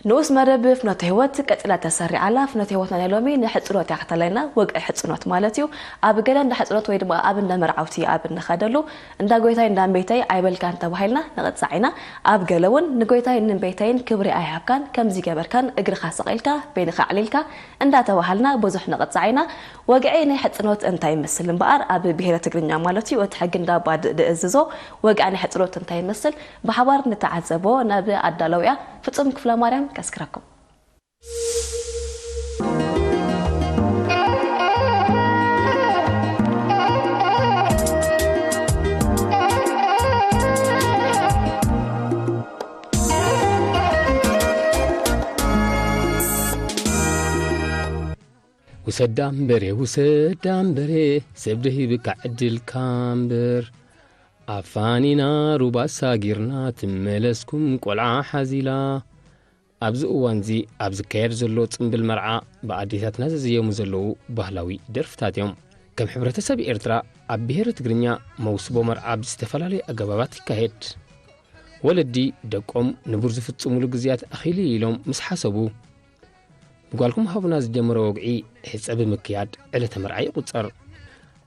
ንኡስ መደብ ፍኖተ ህይወት ቀጺላ ተሰሪዓ ኣላ። ፍኖተ ህይወትና ናይ ሎሚ ንሕጽኖት እያ ክተለና፣ ወግዒ ሕጽኖት ማለት እዩ። ኣብ ገለ እንዳ ሕጽኖት ወይ ድማ ኣብ እንዳ መርዓውቲ ኣብ እንኸደሉ፣ እንዳ ጎይታይ እንዳ እምቤተይ ኣይበልካን ተባሂልና ንቕጻዕ ኢና። ኣብ ገለ እውን ንጎይታይ ንእምቤተይን ክብሪ ኣይሃብካን፣ ከምዚ ገበርካን፣ እግርኻ ሰቒልካ፣ በይንኻ ኣዕሊልካ እንዳተባሃልና ብዙሕ ንቕጻዕ ኢና። ወግዒ ናይ ሕጽኖት እንታይ ይመስል እምበኣር፣ ኣብ ብሄረ ትግርኛ ማለት እዩ፣ እቲ ሕጊ እንዳባ ድ-፣ ድእዝዞ፣ ወግዒ ናይ ሕጽኖት እንታይ ይመስል፣ ብሓባር ንተዓዘቦ። ናብ ኣዳለውያ ፍጹም ክፍለ ማርያም ከስክረኩም። ውሰዳ እምበሬ፣ ውሰዳ እምበሬ፣ ሰብ ደሂብካ ዕድልካ እምበር። ኣፋኒና ሩባ ሳጊርና፣ ትመለስኩም ቆልዓ ሓዚላ። ኣብዚ እዋንዚ ኣብ ዝካየድ ዘሎ ጽምብል መርዓ፣ ብኣዴታትና ዝዝየሙ ዘለዉ ባህላዊ ደርፍታት እዮም። ከም ሕብረተሰብ ኤርትራ፣ ኣብ ብሄረ ትግርኛ መውስቦ መርዓ ብዝተፈላለዩ ኣገባባት ይካየድ። ወለዲ ደቆም ንቡር ዝፍጽሙሉ ግዜያት ኣኺሉ ኢሎም ምስ ሓሰቡ፣ ንጓልኩም ሃቡና ዝጀመሮ ወግዒ ሕጸ ብምክያድ ዕለተ መርዓ ይቑጸር።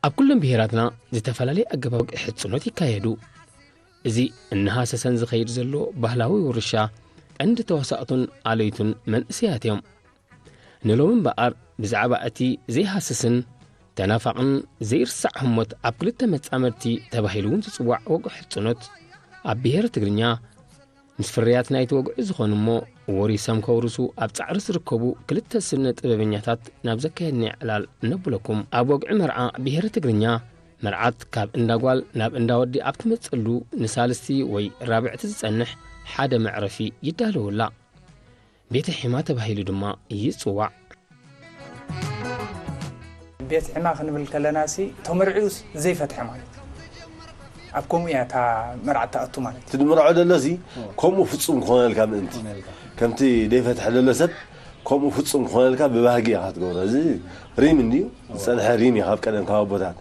ኣብ ኩለን ብሄራትና ዝተፈላለየ ኣገባብ ወግዒ ሕጽኖት ይካየዱ። እዚ እናሃሰሰን ዝኸይድ ዘሎ ባህላዊ ውርሻ ቀንዲ ተዋሳእቱን ኣለይቱን መንእሰያት እዮም። ንሎሚ እምበኣር ብዛዕባ እቲ ዘይሃስስን ተናፋቕን ዘይርሳዕ ህሞት ኣብ ክልተ መጻምድቲ ተባሂሉ እውን ዝጽዋዕ ወግዒ ሕጽኖት ኣብ ብሄረ ትግርኛ ምስ ፍርያት ናይቲ ወግዒ ዝኾኑ እሞ ወሪሶም ከውርሱ ኣብ ጻዕሪ ዝርከቡ ክልተ ስነ ጥበበኛታት ናብ ዘካየድናዮ ዕላል ነብለኩም። ኣብ ወግዒ መርዓ ብሄረ ትግርኛ መርዓት ካብ እንዳ ጓል ናብ እንዳ ወዲ ኣብ ትመጸሉ ንሳልስቲ ወይ ራብዕቲ ዝጸንሕ ሓደ መዕረፊ ይዳለወላ። ቤተ ሒማ ተባሂሉ ድማ ይጽዋዕ። ቤት ሕማ ክንብል ከለና ሲ ተመርዒኡስ ዘይፈትሐ ማለት እዩ። ኣብ ከምኡ እያ እታ መርዓ ትኣቱ ማለት እዩ። እቲ ድምርዖ ደሎ ሲ ከምኡ ፍጹም ክኾነልካ ምእንቲ ከምቲ ደይፈትሐ ደሎ ሰብ ከምኡ ፍጹም ክኾነልካ ብባህጊ ኢኻ ትገብሮ። እዚ ሪም እንድዩ ዝጸንሐ ሪም እዩ ካብ ቀደም ካብ ኣቦታት።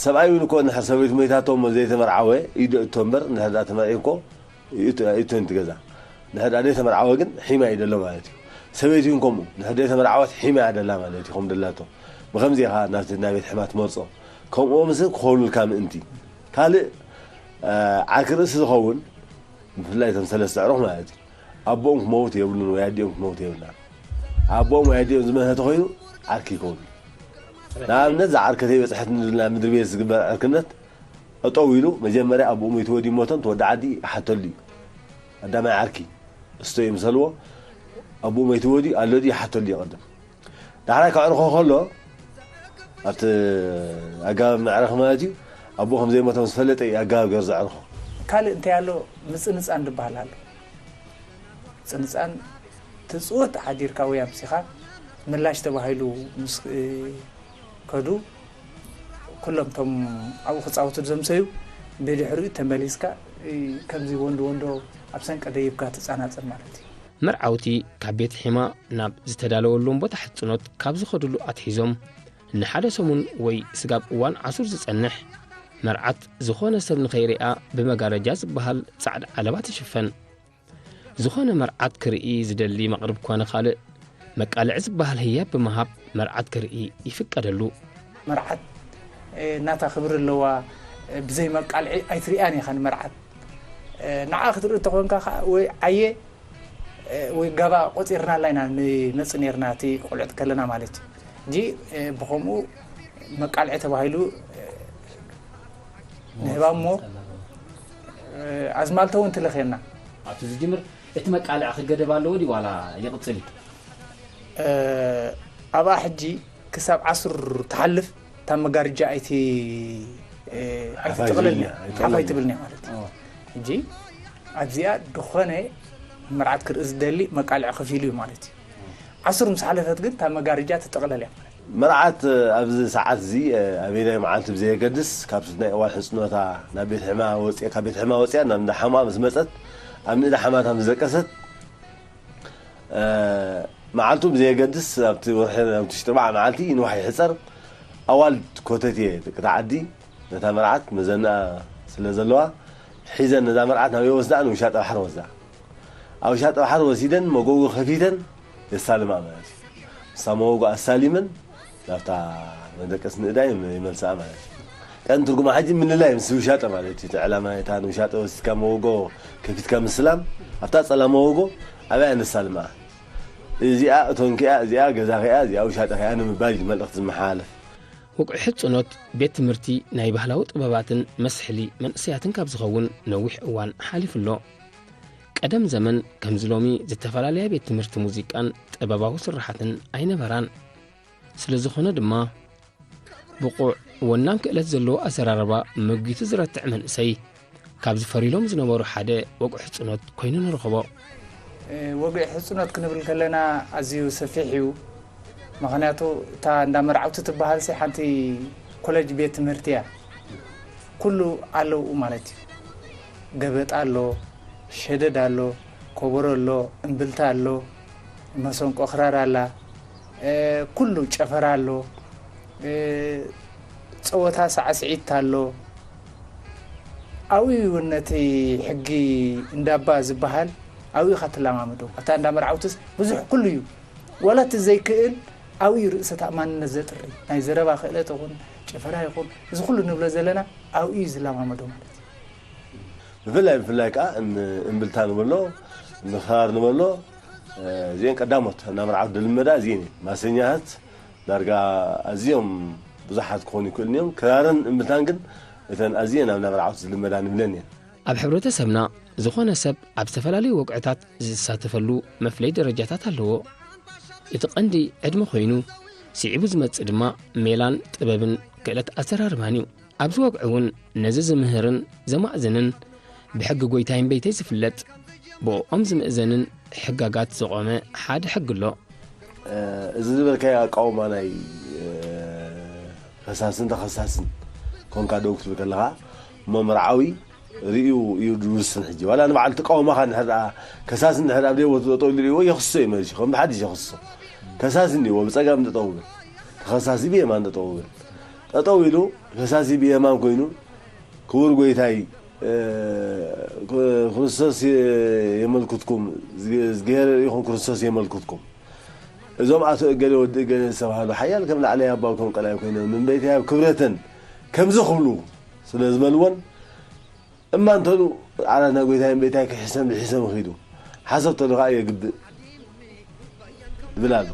ሰብኣይ እውን እኮ እንድሕር ሰበይቱ መይታቶ እሞ ዘይተመርዓወ ኢዱ እቶ እምበር እንድሕር ደኣ ተመርዒ እኮ ይእቶ ይእቶ ነቲ ገዛ። እንድሕር ደኣ ዘይተመርዓወ ግን ሒማ እዩ ደሎ ማለት እዩ። ሰበይቲ እውን ከምኡ እንድሕር ዘይተመርዓወት ሒማ እያ ደላ ማለት እዩ ከም ደላቶ። ብኸምዚ ኢኻ ናብቲ ናይ ቤት ሕማ ትመርጾ። ከምኡ ምስ ክኸውሉልካ ምእንቲ። ካልእ ዓርኪ ርእሲ ዝኸውን ብፍላይ እቶም ሰለስተ ኣዕሩኽ ማለት እዩ። ኣቦኦም ክመውት የብሉን ወይ ኣዲኦም ክትመውት የብላን። ኣቦኦም ወይ ኣዲኦም ዝመተ ተኾይኑ ዓርኪ ይከውኑ። ንኣብነት እዛ ዓርከተይ በጽሐትኒ ዝብላ ምድሪ ቤት ዝግበር ዕርክነት ጠጠው ኢሉ መጀመርያ ኣቦኡ መይትዎ ድዩ ሞተን እቲ ወዲ ዓዲ ይሓተሉ እዩ። ቀዳማይ ዓርኪ እስቶ ይምሰልዎ ኣቦኡ መይትዎ ድዩ ኣሎ ድዩ ይሓተሉ እዩ ቅድም። ዳሕራይ ከዕርኾ ከሎ ኣብቲ ኣገባብ መዕረኺ ማለት እዩ ኣቦኡ ከም ዘይሞተ ምስ ፈለጠ እዩ ኣገባብ ገይሩ ዘዕርኾ። ካልእ እንታይ ኣሎ ምጽንጻን ዝበሃል ኣሎ። ምጽንጻን ትጽወት ሓዲርካ ወይ ኣምሲኻ ምላሽ ተባሂሉ ምስ ከዱ ኩሎም ቶም ኣብኡ ክጻወቱ ዘምሰዩ ብድሕሪኡ ተመሊስካ ከምዚ ወንዶ ወንዶ ኣብ ሰንቀ ደይብካ ትጻናጸን ማለት እዩ። መርዓውቲ ካብ ቤት ሒማ ናብ ዝተዳለወሎም ቦታ ሕጽኖት ካብ ዝኸድሉ ኣትሒዞም ንሓደ ሰሙን ወይ ስጋብ እዋን ዓሱር ዝጸንሕ መርዓት ዝኾነ ሰብ ንኸይሪኣ ብመጋረጃ ዝበሃል ጻዕዳ ዓለባ ትሽፈን። ዝኾነ መርዓት ክርኢ ዝደሊ መቕርብ ኮነ ካልእ መቃልዒ ዝበሃል ህያብ ብምሃብ መርዓት ክርኢ ይፍቀደሉ። መርዓት ናታ ክብሪ ኣለዋ፣ ብዘይ መቃልዒ ኣይትሪኣን ኢኻ ንመርዓት። ንዓ ክትርኢ ተኾንካ ከዓ ወይ ዓየ ወይ ጋባ ቆጺርናላ ኢና ንመጽእ ነርና እቲ ቆልዑት ከለና ማለት እዩ። ሕጂ ብኸምኡ መቃልዒ ተባሂሉ ንህባ እሞ ኣዝማልቶ እውን ትልኽ የና። ኣብቲ ዝጅምር እቲ መቃልዒ ክገደብ ኣለዎ ድዩ ዋላ ይቕጽል እዩ? ኣብኣ ሕጂ ክሳብ ዓሱር ትሓልፍ እታ መጋርጃ ኣይቲ ኣይትጥቕለል ሓፍ ኣይትብልን እያ ማለት እዩ። ሕጂ ኣብዚኣ ድኾነ መርዓት ክርኢ ዝደሊ መቃልዒ ከፊሉ እዩ ማለት እዩ። ዓሱር ምስ ሓለፈት ግን እታ መጋርጃ ትጥቕለል እያ ማለት እዩ። መርዓት ኣብዚ ሰዓት እዚ ኣበየናይ መዓልቲ ብዘየገድስ ካብ ናይ እዋን ሕፅኖታ ናብ ቤት ሕማ ወፅያ ካብ ቤት ሕማ ወፅያ ናብ እንዳ ሓማ ምስ መፀት ኣብ ንእዳ ሓማታ ምስ ደቀሰት መዓልቱ ብዘየገድስ ኣብቲ ወርሒ ኣብቲ ሽጥርባዕ መዓልቲ ንዋሕ ይሕፀር ኣዋልድ ኮተት እየ ደቂ ዓዲ ነታ መርዓት መዘንኣ ስለ ዘለዋ ሒዘን ነዛ መርዓት ናበይ ወስድኣ ንውሻጠ ባሕሪ ወስድኣ ኣብ ውሻጠ ባሕሪ ወሲደን መጎጎ ከፊተን የሳልማ ማለት እዩ። ንሳ መጎጎ ኣሳሊመን ናብታ መደቀስ ንእዳ ይመልስኣ ማለት እዩ። ቀን ትርጉማ ሕጂ ምልላይ ምስ ውሻጠ ማለት እዩ። እቲ ዕላማ እታ ንውሻጠ ወሲድካ መጎጎ ከፊትካ ምስላም ኣብታ ጸላ መጎጎ ኣብያ ነሳልማ። እዚኣ እቶንኪያ፣ እዚኣ ገዛኺያ፣ እዚኣ ውሻጠኺያ ንምባል እዩ መልእኽቲ ዝመሓላለፍ። ውቕዒ ሕጽኖት ቤት ትምህርቲ ናይ ባህላዊ ጥበባትን መስሕሊ መንእሰያትን ካብ ዝኸውን ነዊሕ እዋን ሓሊፉ ኣሎ። ቀደም ዘመን ከምዚ ሎሚ ዝተፈላለያ ቤት ትምህርቲ ሙዚቃን ጥበባዊ ስራሓትን ኣይነበራን። ስለ ዝኾነ ድማ ብቑዕ ወናም ክእለት ዘለዎ ኣዘራርባ መጒቱ ዝረትዕ መንእሰይ ካብ ዝፈርዩሎም ዝነበሩ ሓደ ወግዒ ሕጽኖት ኮይኑ ንረኽቦ። ወግዒ ሕጽኖት ክንብል ከለና ኣዝዩ ሰፊሕ እዩ። ምኽንያቱ እታ እንዳ መርዓውቲ ትበሃል ሲ ሓንቲ ኮለጅ ቤት ትምህርቲ እያ። ኩሉ ኣለውኡ ማለት እዩ። ገበጣ ኣሎ፣ ሸደድ ኣሎ፣ ኮቦሮ ኣሎ፣ እምብልታ ኣሎ፣ መሰንቆ ክራር ኣላ፣ ኩሉ ጨፈራ ኣሎ፣ ጸወታ ሳዕስዒት ኣሎ። ኣብኡ እዩ እውን ነቲ ሕጊ እንዳባ ዝበሃል ኣብኡ ኢኻ ትለማመዶ። ኣብታ እንዳ መርዓውትስ ብዙሕ ኩሉ እዩ። ዋላ እቲ ዘይክእል ኣብኡ እዩ ርእሰ ተኣማንነት ዘጥሪ። ናይ ዘረባ ክእለት ይኹን ጭፈራ ይኹን እዚ ኩሉ ንብሎ ዘለና ኣብኡ እዩ ዝለማመዶ ማለት እዩ። ብፍላይ ብፍላይ ከዓ እን- እምብልታ ንበሎ ንክራር ንበሎ እዚአን ቀዳሞት ናብ መርዓት ዝልመዳ እዚአን እየን። ማሰኛታት ዳርጋ ኣዝዮም ብዙሓት ክኾኑ ይክእሉ እዮም። ክራርን እምብልታን ግን እተን ኣዝየን ኣብ ናብ መርዓት ዝልመዳ ንብለን እየን። ኣብ ሕብረተሰብና ዝኾነ ሰብ ኣብ ዝተፈላለዩ ወግዕታት ዝሳተፈሉ መፍለይ ደረጃታት ኣለዎ። እቲ ቀንዲ ዕድመ ኮይኑ ስዒቡ ዝመጽእ ድማ ሜላን ጥበብን ክእለት ኣዘራርባን እዩ። ኣብዚ ወግዒ እውን ነዚ ዝምህርን ዘማእዝንን ብሕጊ ጎይታይ እምበይተይ ዝፍለጥ ብኦም ዝምእዘንን ሕጋጋት ዝቖመ ሓደ ሕጊ ኣሎ። እዚ ዝበልካዮ ኣቃውማ ናይ ከሳስን ተኸሳስን ኮንካ ደው ክትብል ከለኻ እሞ መርዓዊ ርእዩ እዩ ዝውስን። ሕጂ ዋላ ንበዓል ትቃወማኻ እንድሕር ደኣ ከሳሲ እንድሕር ኣብ ደይ ወጥቶ ጠጠው ኢሉ ርእይዎ የኽስሶ እዩ መሪሹ ከም ብሓድሽ የኽስሶ። ከሳሲ እንዲዎ ብጸጋም ጠጠው ብል፣ ተኸሳሲ ብየማን ጠጠው ብል። ጠጠው ኢሉ ከሳሲ ብየማን ኮይኑ ክቡር ጎይታይ ክርስቶስ የመልክትኩም፣ ዝገሄረ ርኢኹም ክርስቶስ የመልክትኩም። እዞም ኣቶ እገሌ ወዲ እገሌ ዝተባህሉ ሓያል ከም ላዕለይ ኣባው ከም ቀላይ ኮይኖም ንእምበይተይ ኣብ ክብረተን ከምዚ ክብሉ ስለ ዝበልዎን እማ እንተሉ ዓራት ናይ ጎይታይ እምበይታይ ክሕሰም ዝሕሰም ኺዱ ሓሰብ ተሉ ከዓ የግብእ ዝብል ኣሎ።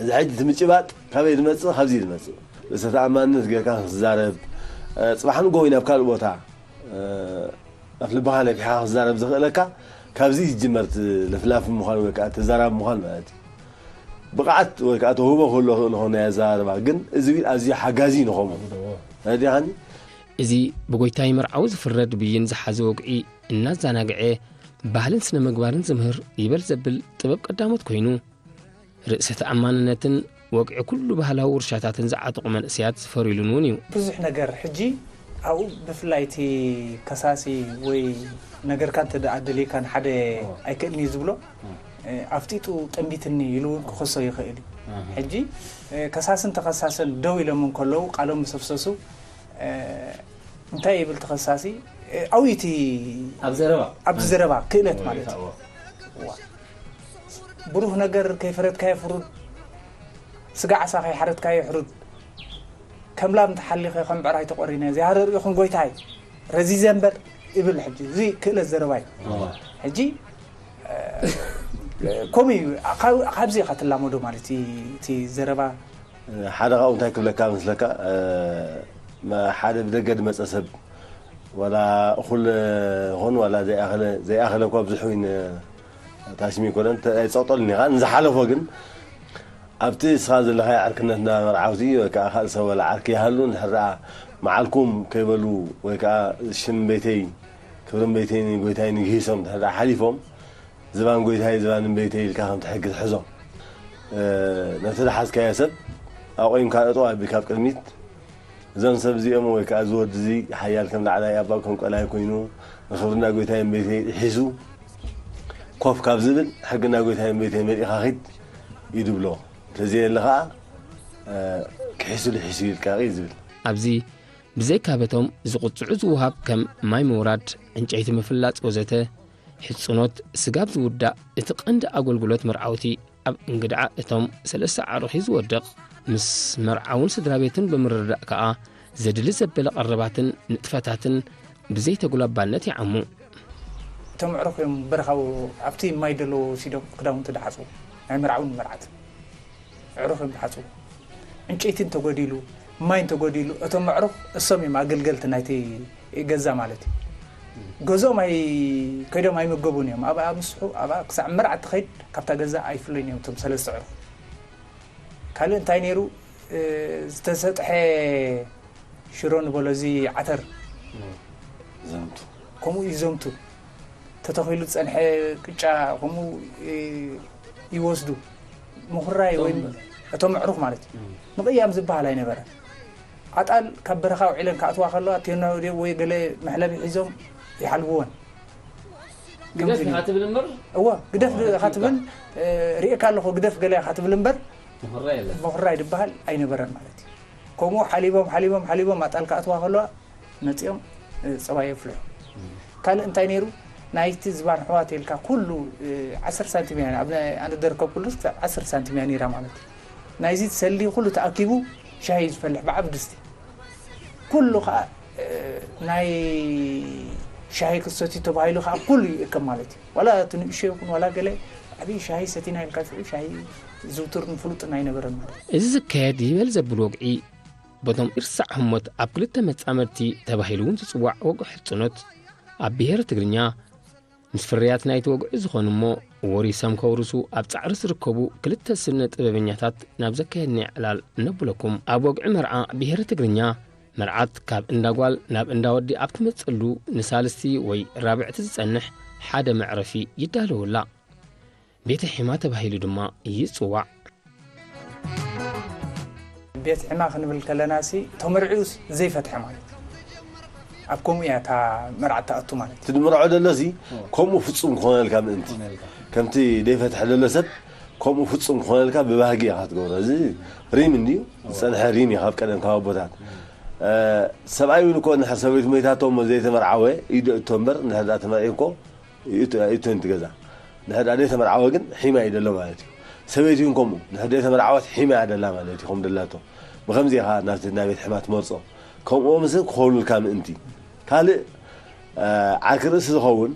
እዚ ሕጂ እቲ ምጭባጥ ካበይ ዝመፅእ? ካብዚ ዝመፅእ ርእሰ ተኣማንነት ጌርካ ክትዛረብ ፅባሕ ንጎ ናብ ካልእ ቦታ ኣፍ ልብኻ ነፊሕኻ ክትዛረብ ዘኽእለካ ካብዚ ይጅመር እቲ ለፍላፊ ምዃን ወይ ከዓ ተዛራቢ ምዃን ማለት እዩ። ብቕዓት ወይ ከዓ ተውህቦ ክህሎ ክእል ኾነ ኣዘራርባ ግን እዚ ቢል ኣዝዩ ሓጋዚ ንኸሙ ዲኻኒ። እዚ ብጎይታይ መርዓዊ ዝፍረድ ብይን ዝሓዘ ወግዒ እናዘናግዐ ባህልን ስነ ምግባርን ዝምህር ይበል ዘብል ጥበብ ቀዳሞት ኮይኑ ርእሰ ተኣማንነትን ወግዒ ኩሉ ባህላዊ ውርሻታትን ዝዓጠቑ መንእሰያት ዝፈርዩሉን እውን እዩ። ብዙሕ ነገር ሕጂ ኣብኡ ብፍላይ እቲ ከሳሲ ወይ ነገርካ እንተ ደኣ ኣደልየካ ንሓደ ኣይክእልን እዩ ዝብሎ ኣፍጢጡ ጠንቢትኒ ኢሉ እውን ክኸሶ ይኽእል እዩ። ሕጂ ከሳስን ተኸሳስን ደው ኢሎም እንከለዉ ቃሎም ምስ ኣፍሰሱ እንታይ ይብል ተኸሳሲ ኣብዩ እቲ ኣብ ዘረባ ኣብቲ ዘረባ ክእለት ማለት እዩ። ብሩህ ነገር ከይፈረድካዮ ፍሩድ፣ ስጋ ዓሳ ከይሓረድካዮ ሕሩድ፣ ከም ላም ተሓሊኸ ከም ብዕራይ ተቆሪነ ዘይሃረር ኢኹም ጎይታይ ረዚዘ እምበር ይብል። ሕጂ እዚ ክእለት ዘረባ እዩ። ሕጂ ከምኡ እዩ። ካብዚ ኢኻ ትላመዶ ማለት እዩ እቲ ዘረባ። ሓደ ካብኡ እንታይ ክብለካ መስለካ፣ ሓደ ብደገ ዝመፀ ሰብ ዋላ እኹል ኾን ዋላ ዘይኣኸለ ዘይኣኸለ እኳ ብዙሕ ዊን ታሽሚ ይኮነን ኣይፀቕጠሉን ኢኻ። ንዝሓለፎ ግን ኣብቲ እስኻ ዘለኻዮ ዓርክነት እንዳ መርዓውቲ ወይ ከዓ ካልእ ሰብ ወላ ዓርኪ ይሃሉ እንድሕር ደኣ መዓልኩም ከይበሉ ወይ ከዓ ሽም ቤተይ ክብርን ቤተይ ንጎይታይ ንግሂሶም እንድሕር ደኣ ሓሊፎም ዝባን ጎይታይ ዝባን እምበይተይ ኢልካ ከምቲ ሕጊ ትሕዞ። ነቲ ዝሓዝካዮ ሰብ ኣቑምካ ጠጠው ኣቢልካ ኣብ ቅድሚት እዞም ሰብ እዚኦም ወይ ከዓ እዚ ወዲ እዚ ሓያል ከም ላዕላይ ኣባብ ከም ቀላይ ኮይኑ ንኽብሪ እንዳ ጎይታይ እምበይተይ ሒሱ ኮፍ ካብ ዝብል ሕጊ እንዳ ጎይታይ እምበይተይ መሊእኻ ኺድ እዩ ድብሎ። እንተዘየለ ከዓ ክሒሱ ልሒሱ ይልቀቕ እዩ ዝብል። ኣብዚ ብዘይካ በቶም ዝቕፅዑ ዝወሃብ ከም ማይ ምውራድ፣ ዕንጨይቲ ምፍላፅ ወዘተ ሕጽኖት ስጋብ ዝውዳእ እቲ ቀንዲ ኣገልግሎት መርዓውቲ ኣብ እንግድዓ እቶም ሰለስተ ኣዕሩኽ እዩ ዝወድቕ። ምስ መርዓውን ስድራ ቤትን ብምርድዳእ ከኣ ዘድሊ ዘበለ ቀረባትን ንጥፈታትን ብዘይተጉላባነት ይዓሙ። እቶም ኣዕሩኽ እዮም በረኻዊ ኣብቲ ማይ ደለዎ ወሲዶም ክዳውንቲ ድሓጽቡ ናይ መርዓውን መርዓትን። ኣዕሩኽ እዮም ዝሓጽቡ። ዕንጨይቲ እንተጎዲሉ፣ ማይ እንተጎዲሉ፣ እቶም ኣዕሩኽ እሶም እዮም ኣገልገልቲ ናይቲ ገዛ ማለት እዩ። ገዝኦም ኣይ-፣ ከይዶም ኣይምገቡን እዮም። ኣብኣ ምስሑ፣ ኣብኣ ክሳዕ መርዓ እትኸይድ ካብታ ገዛ ኣይፍለዩን እዮም እቶም ሰለስተ ኣዕሩኽ። ካልእ እንታይ ነይሩ? እ፣ ዝተሰጥሐ ሽሮ ንበሎ፣ እዚ ዓተር ዘምቱ። ከምኡ ይዘምቱ። ተተኺሉ ዝጸንሐ ቅጫ ከምኡ፣ እ፣ ይወስዱ። ምኹራይ ወይ እቶም እቶም ኣዕሩኽ ማለት እዩ። እም። ምቕያም ዝበሃል ኣይነበረን። ኣጣል ካብ በረኻ ውዒለን ክኣትዋ ከለዋ፣ ቴኖ ወይ ገለ መሕለቢ ሒዞም ይሓልብወን። ግደፍ ከምዚ ኢኻ ትብል እምበር? እወ፣ ግደፍ እወ፣ ኢኻ ትብል፣ እ፣ ርኤካ ኣለኹ፣ ግደፍ ገለ ኢኻ ትብል እምበር፣ ምኹራይ የለን። ምኹራይ ዝበሃል ኣይነበረን ማለት እዩ። ከምኡ ሓሊቦም፣ ሓሊቦም፣ ሓሊቦም ኣጣል ክኣትዋ ከለዋ መጺኦም፣ እ፣ ጸባ የፍልሑ። ካልእ እንታይ ነይሩ? ናይቲ ዝባን ኣሕዋት ኢልካ ኩሉ፣ እ፣ ዓሰርተ ሳንቲም እያ፣ ኣብ ናይ ኣነ ደርከብኩሉስ ክሳብ ዓሰርተ ሳንቲም እያ ነይራ ማለት እዩ። ናይዚ ሰሊ ኩሉ ተኣኪቡ ሻሂ ዝፈልሕ ብዓቢ ድስቲ። ኩሉ ኸኣ፣ እ፣ ናይ ሻሂ ክሰትዩ ተባሂሉ ኸኣ ኩሉ ይእከብ ማለት እዩ። ዋላ እቲ ንእሽቶ ይኹን ዋላ ገለ ዓብዪ ሻሂ ሰቲና ኢልካ ሽዑ ሻሂ ዝውቱርን ፍሉጥን ኣይነበረን ማለት እዩ። እዚ ዝካየድ ይበል ዘብል ወግዒ በቶም ይርሳዕ ህሞት ኣብ ክልተ መጻምድቲ ተባሂሉ እውን ዝጽዋዕ ወግዒ ሕጽኖት ኣብ ብሄረ ትግርኛ ምስ ፍርያት ናይቲ ወግዒ ዝኾኑ እሞ ወሪሶም ከውርሱ ኣብ ጻዕሪ ዝርከቡ ክልተ ስነ ጥበበኛታት ናብ ዘካየድናዮ ዕላል ነብለኩም። ኣብ ወግዒ መርዓ ብሄረ ትግርኛ መርዓት ካብ እንዳ ጓል ናብ እንዳ ወዲ ኣብ ትመጸሉ ንሳልስቲ ወይ ራብዕቲ ዝጸንሕ ሓደ መዕረፊ ይዳለወላ። ቤተ ሒማ ተባሂሉ ድማ ይጽዋዕ። ቤት ሕማ ክንብል ከለና ሲ ተመርዒኡስ ዘይፈትሐ ማለት እዩ። ኣብ ከምኡ እያ እታ መርዓ ትኣቱ ማለት እዩ። እቲ ድምርዖ ደሎ ሲ ከምኡ ፍጹም ክኾነልካ ምእንቲ። ክኾነልካ። ከምቲ ዘይፈትሐ ደሎ ሰብ ከምኡ ፍጹም ክኾነልካ ብባህጊ ኢኻ ትገብሮ። እዚ ሪም እንድዩ፣ ዝጸንሐ ሪም እዩ ካብ ቀደም ካብ ኣቦታት። እ፣ ሰብኣይ እውን እኮ እንድሕር ሰበይቱ መይታቶ እሞ ዘይተመርዓወ ኢዱ እቶ እምበር እንድሕር ደኣ ተመርዒ እኮ ይእቱ-፣ ይእቱን ትገዛ። እንድሕር ደኣ ዘይተመርዓወ ግን ሒማ እዩ ደሎ ማለት እዩ። ሰበይቲ እውን ከምኡ፣ እንድሕር ዘይተመርዓወት ሒማ እያ ደላ ማለት እዩ፣ ከም ደላቶ። ብኸምዚ ኢኻ ናብቲ ናይ ቤት ሕማ ትመርጾ። ከምኡ ምስ ክኸውሉልካ ምእንቲ። ካልእ፣ እ፣ ዓርኪ ርእሲ ዝኸውን፣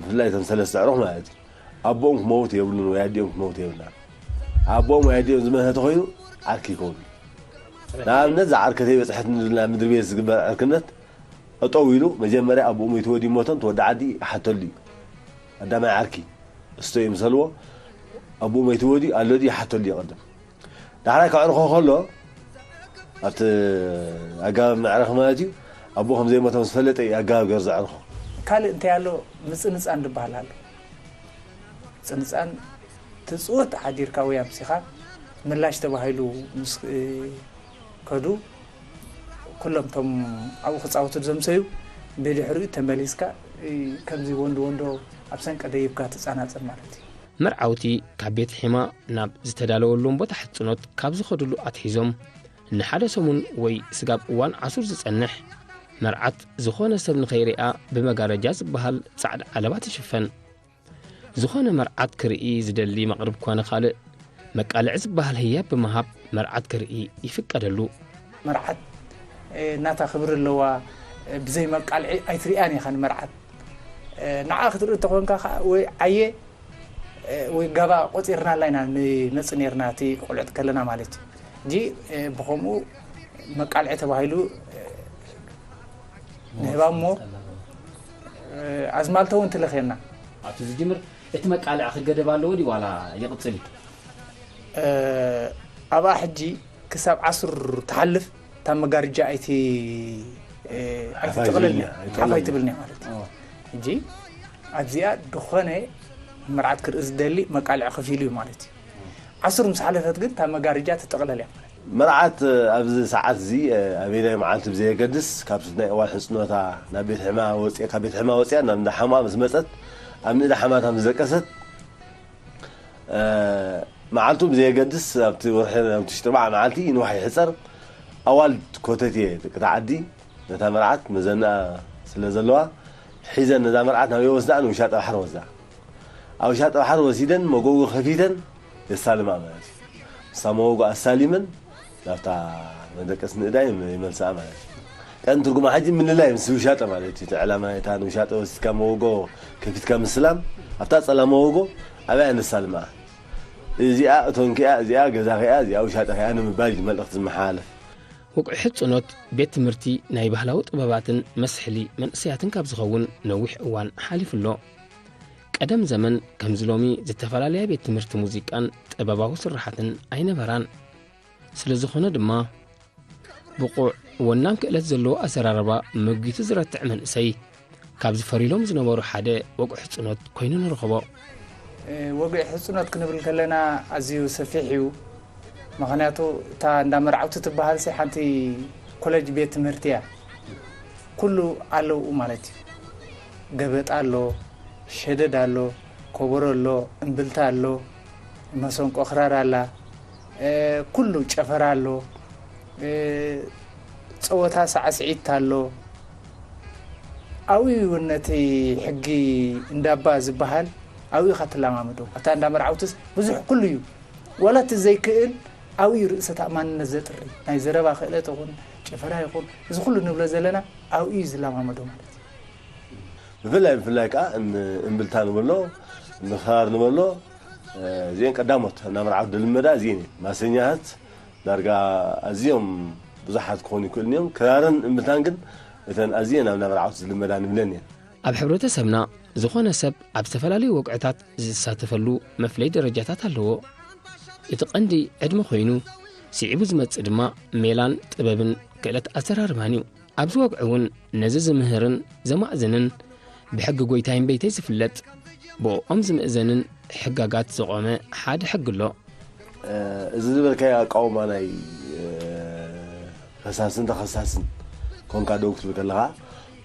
ብፍላይ እቶም ሰለስተ ኣዕሩኽ ማለት እዩ፣ ኣቦኦም ክመውት የብሉን ወይ ኣዲኦም ክመውት የብላን። ኣቦኦም ወይ ኣዲኦም ዝመተ ተኾይኑ ዓርኪ ይከውሉ። ንኣብነት፣ እዛ ዓርከተይ በጽሐት ንድልና ምድሪ ቤት ዝግበር ዕርክነት፣ ጠጠው ኢሉ መጀመርያ ኣቦኡ ሞይትዎ ድዩ ሞቶም፣ እቲ ወዲ ዓዲ ይሓተሉ እዩ። ቀዳማይ ዓርኪ እስቶ ይምሰልዎ፣ ኣቦኡ ሞይትዎ ድዩ ኣሎ ድዩ ይሓተሉ እዩ ቅድም። ዳሕራይ ከዕርኾ ከሎ፣ ኣብቲ ኣገባብ መዕረኺ ማለት እዩ፣ ኣቦኡ ከም ዘይሞተ ምስ ፈለጠ እዩ ኣገባብ ገይሩ ዘዕርኾ። ካልእ እንታይ ኣሎ? ምጽንጻን ዝበሃል ኣሎ። ምጽንጻን ትጽውት ሓዲርካ ወይ ኣምሲኻ ምላሽ ተባሂሉ ምስ ከዱ፣ ኩሎም እቶም ኣብኡ ክጻወቱ ዘምሰዩ ብድሕሪኡ ተመሊስካ፣ እ፣ ከምዚ ወንዶ ወንዶ ኣብ ሰንቀ ደይብካ ትጻናጸን ማለት እዩ። መርዓውቲ ካብ ቤት ሒማ ናብ ዝተዳለወሎም ቦታ ሕጽኖት ካብ ዝኸድሉ ኣትሒዞም ንሓደ ሰሙን ወይ ስጋብ እዋን ዓሱር ዝጸንሕ መርዓት ዝኾነ ሰብ ንኸይሪኣ ብመጋረጃ ዝበሃል ጻዕዳ ዓለባ ትሽፈን። ዝኾነ መርዓት ክርኢ ዝደሊ መቕርብ ኮነ ካልእ መቃልዒ ዝበሃል ህያብ ብምሃብ መርዓት ክርኢ ይፍቀደሉ። መርዓት፣ እ፣ ናታ ክብሪ ኣለዋ። እ፣ ብዘይ መቃልዒ ኣይትሪኣን ኢኻ ንመርዓት። እ፣ ንዓ ክትርኢ እንተኾንካ ኸዓ ወይ ዓየ፣ እ፣ ወይ ጋባ ቆጺርናላ ኢና ንመጽእ ነይርና እቲ ቆልዑት ከለና ማለት እዩ። እንጂ፣ እ፣ ብኸምኡ መቃልዒ ተባሂሉ፣ እ፣ ንህባ እሞ፣ እ፣ ኣዝማልቶ እውን ትልኽ የና። ኣብቲ ዝጅምር እቲ መቃልዒ ክገደብ ኣለዎ ድዩ ዋላ ይቕጽል እዩ? እ፣ ኣብኣ ሕጂ ክሳብ ዓሱር ትሓልፍ እታ መጋርጃ ኣይቲ-፣ እ፣ ሓፍ ኣይትጥቕለል ኣይትብልን እያ፣ እያ፣ ኣይትጥቕለል ሓፍ እያ። ኣይትብልን እያ ማለት እዩ። ኦ። ሕጂ ኣብዚኣ ድኾነ መርዓት ክርኢ ዝደሊ መቃልዒ ከፊሉ እዩ ማለት እዩ። ዓሱር ምስ ሓለፈት ግን እታ መጋርጃ ትጥቕለል እያ ማለት እዩ። መርዓት ኣብዚ ሰዓት እዚ፣ እ፣ ኣበየናይ መዓልቲ ብዘየገድስ ካብ ናይ እዋን ሕጽኖታ ናብ ቤት ሕማ ወጽያ፣ ካብ ቤት ሕማ ወጽያ ናብ እንዳ ሓማ ምስ መጸት ኣብ ንእዳ ሓማታ ምስ ደቀሰት፣ እ፣ መዓልቱ ብዘየገድስ ኣብቲ ወርሒ፣ ኣብቲ ሽጥርባዕ መዓልቲ ንዋሕ ይሕጸር። ኣዋልድ ኮተት እየ፣ ደቂ ተዓዲ ነታ መርዓት መዘና ስለ ዘለዋ ሒዘን ነዛ መርዓት ናብ የወስዳኣ ንውሻጠ ባሕሪ ወስዳ። ኣብ ውሻጠ ባሕሪ ወሲደን መጎጎ ከፊተን የሳልማ ማለት እዩ። ንሳ መጎጎ ኣሳሊመን ናብታ መደቀስ ንእዳ ይመልስኣ ማለት እዩ። ቀን ትርጉማ ሕጂ ምልላይ ምስ ውሻጠ ማለት እዩ። እቲ ዕላማ እታ ንውሻጠ ወሲድካ መጎጎ ከፊትካ ምስላም ኣብታ ጸላ መጎጎ ኣብያ ነሳልማ። እዚኣ እቶንኪያ፣ እዚኣ ገዛኺያ፣ እዚኣ ውሻጠኺያ ንምባል እዩ መልእኽቲ ዝመሓላለፍ። ወግዒ ሕጽኖት ቤት ትምህርቲ ናይ ባህላዊ ጥበባትን መስሕሊ መንእሰያትን ካብ ዝኸውን ነዊሕ እዋን ሓሊፉ ኣሎ። ቀደም ዘመን ከምዚ ሎሚ ዝተፈላለያ ቤት ትምህርቲ ሙዚቃን ጥበባዊ ስርሓትን ኣይነበራን። ስለ ዝኾነ ድማ ብቑዕ ወናን ክእለት ዘለዎ ኣዘራርባ መጒቱ ዝረትዕ መንእሰይ ካብ ዝፈርዩሎም ዝነበሩ ሓደ ወግዒ ሕጽኖት ኮይኑ ንረኽቦ። ወግዒ ሕጽኖት ክንብል ከለና ኣዝዩ ሰፊሕ እዩ። ምኽንያቱ እታ እንዳ መርዓውቲ ትበሃል ሲ ሓንቲ ኮለጅ ቤት ትምህርቲ እያ። ኩሉ ኣለውኡ ማለት እዩ። ገበጣ ኣሎ፣ ሸደድ ኣሎ፣ ኮቦሮ ኣሎ፣ እምብልታ ኣሎ፣ መሰንቆ ክራር ኣላ፣ ኩሉ ጨፈራ ኣሎ፣ ጸወታ ሳዕስዒት ኣሎ። ኣብኡ እውን ነቲ ሕጊ እንዳባ ዝበሃል ኣብኡ ኢኻ ትለማመዶ። ኣብታ እንዳ መርዓውትስ ብዙሕ ኩሉ እዩ። ዋላ እቲ ዘይክእል ኣብኡ እዩ ርእሰ ተኣማንነት ዘጥሪ። ናይ ዘረባ ክእለት ይኹን ጭፈራ ይኹን እዚ ኩሉ ንብሎ ዘለና ኣብኡ እዩ ዝለማመዶ ማለት እዩ። ብፍላይ ብፍላይ ከዓ እምብልታ ንበሎ፣ ንክራር ንበሎ፣ እዚአን ቀዳሞት ናብ መርዓውቲ ዝልመዳ እዚአን እየን። ማሰኛታት ዳርጋ ኣዝዮም ብዙሓት ክኾኑ ይክእሉ እዮም። ክራርን እምብልታን ግን እተን ኣዝየን ኣብ ናብ መርዓውቲ ዝልመዳ ንብለን እየን። ኣብ ሕብረተሰብና ዝኾነ ሰብ ኣብ ዝተፈላለዩ ወግዕታት ዝሳተፈሉ መፍለይ ደረጃታት ኣለዎ። እቲ ቀንዲ ዕድመ ኮይኑ፣ ስዒቡ ዝመጽእ ድማ ሜላን ጥበብን ክእለት ኣዘራርባን እዩ። ኣብዚ ወግዒ እውን ነዚ ዝምህርን ዘማእዝንን ብሕጊ ጎይታይን ቤተይ ዝፍለጥ ብኦም ዝምእዘንን ሕጋጋት ዝቖመ ሓደ ሕጊ ኣሎ። እዚ ዝበልካዮ ኣቃውማ ናይ ከሳስን ተኸሳስን ኮንካ ደው ክትብል ከለኻ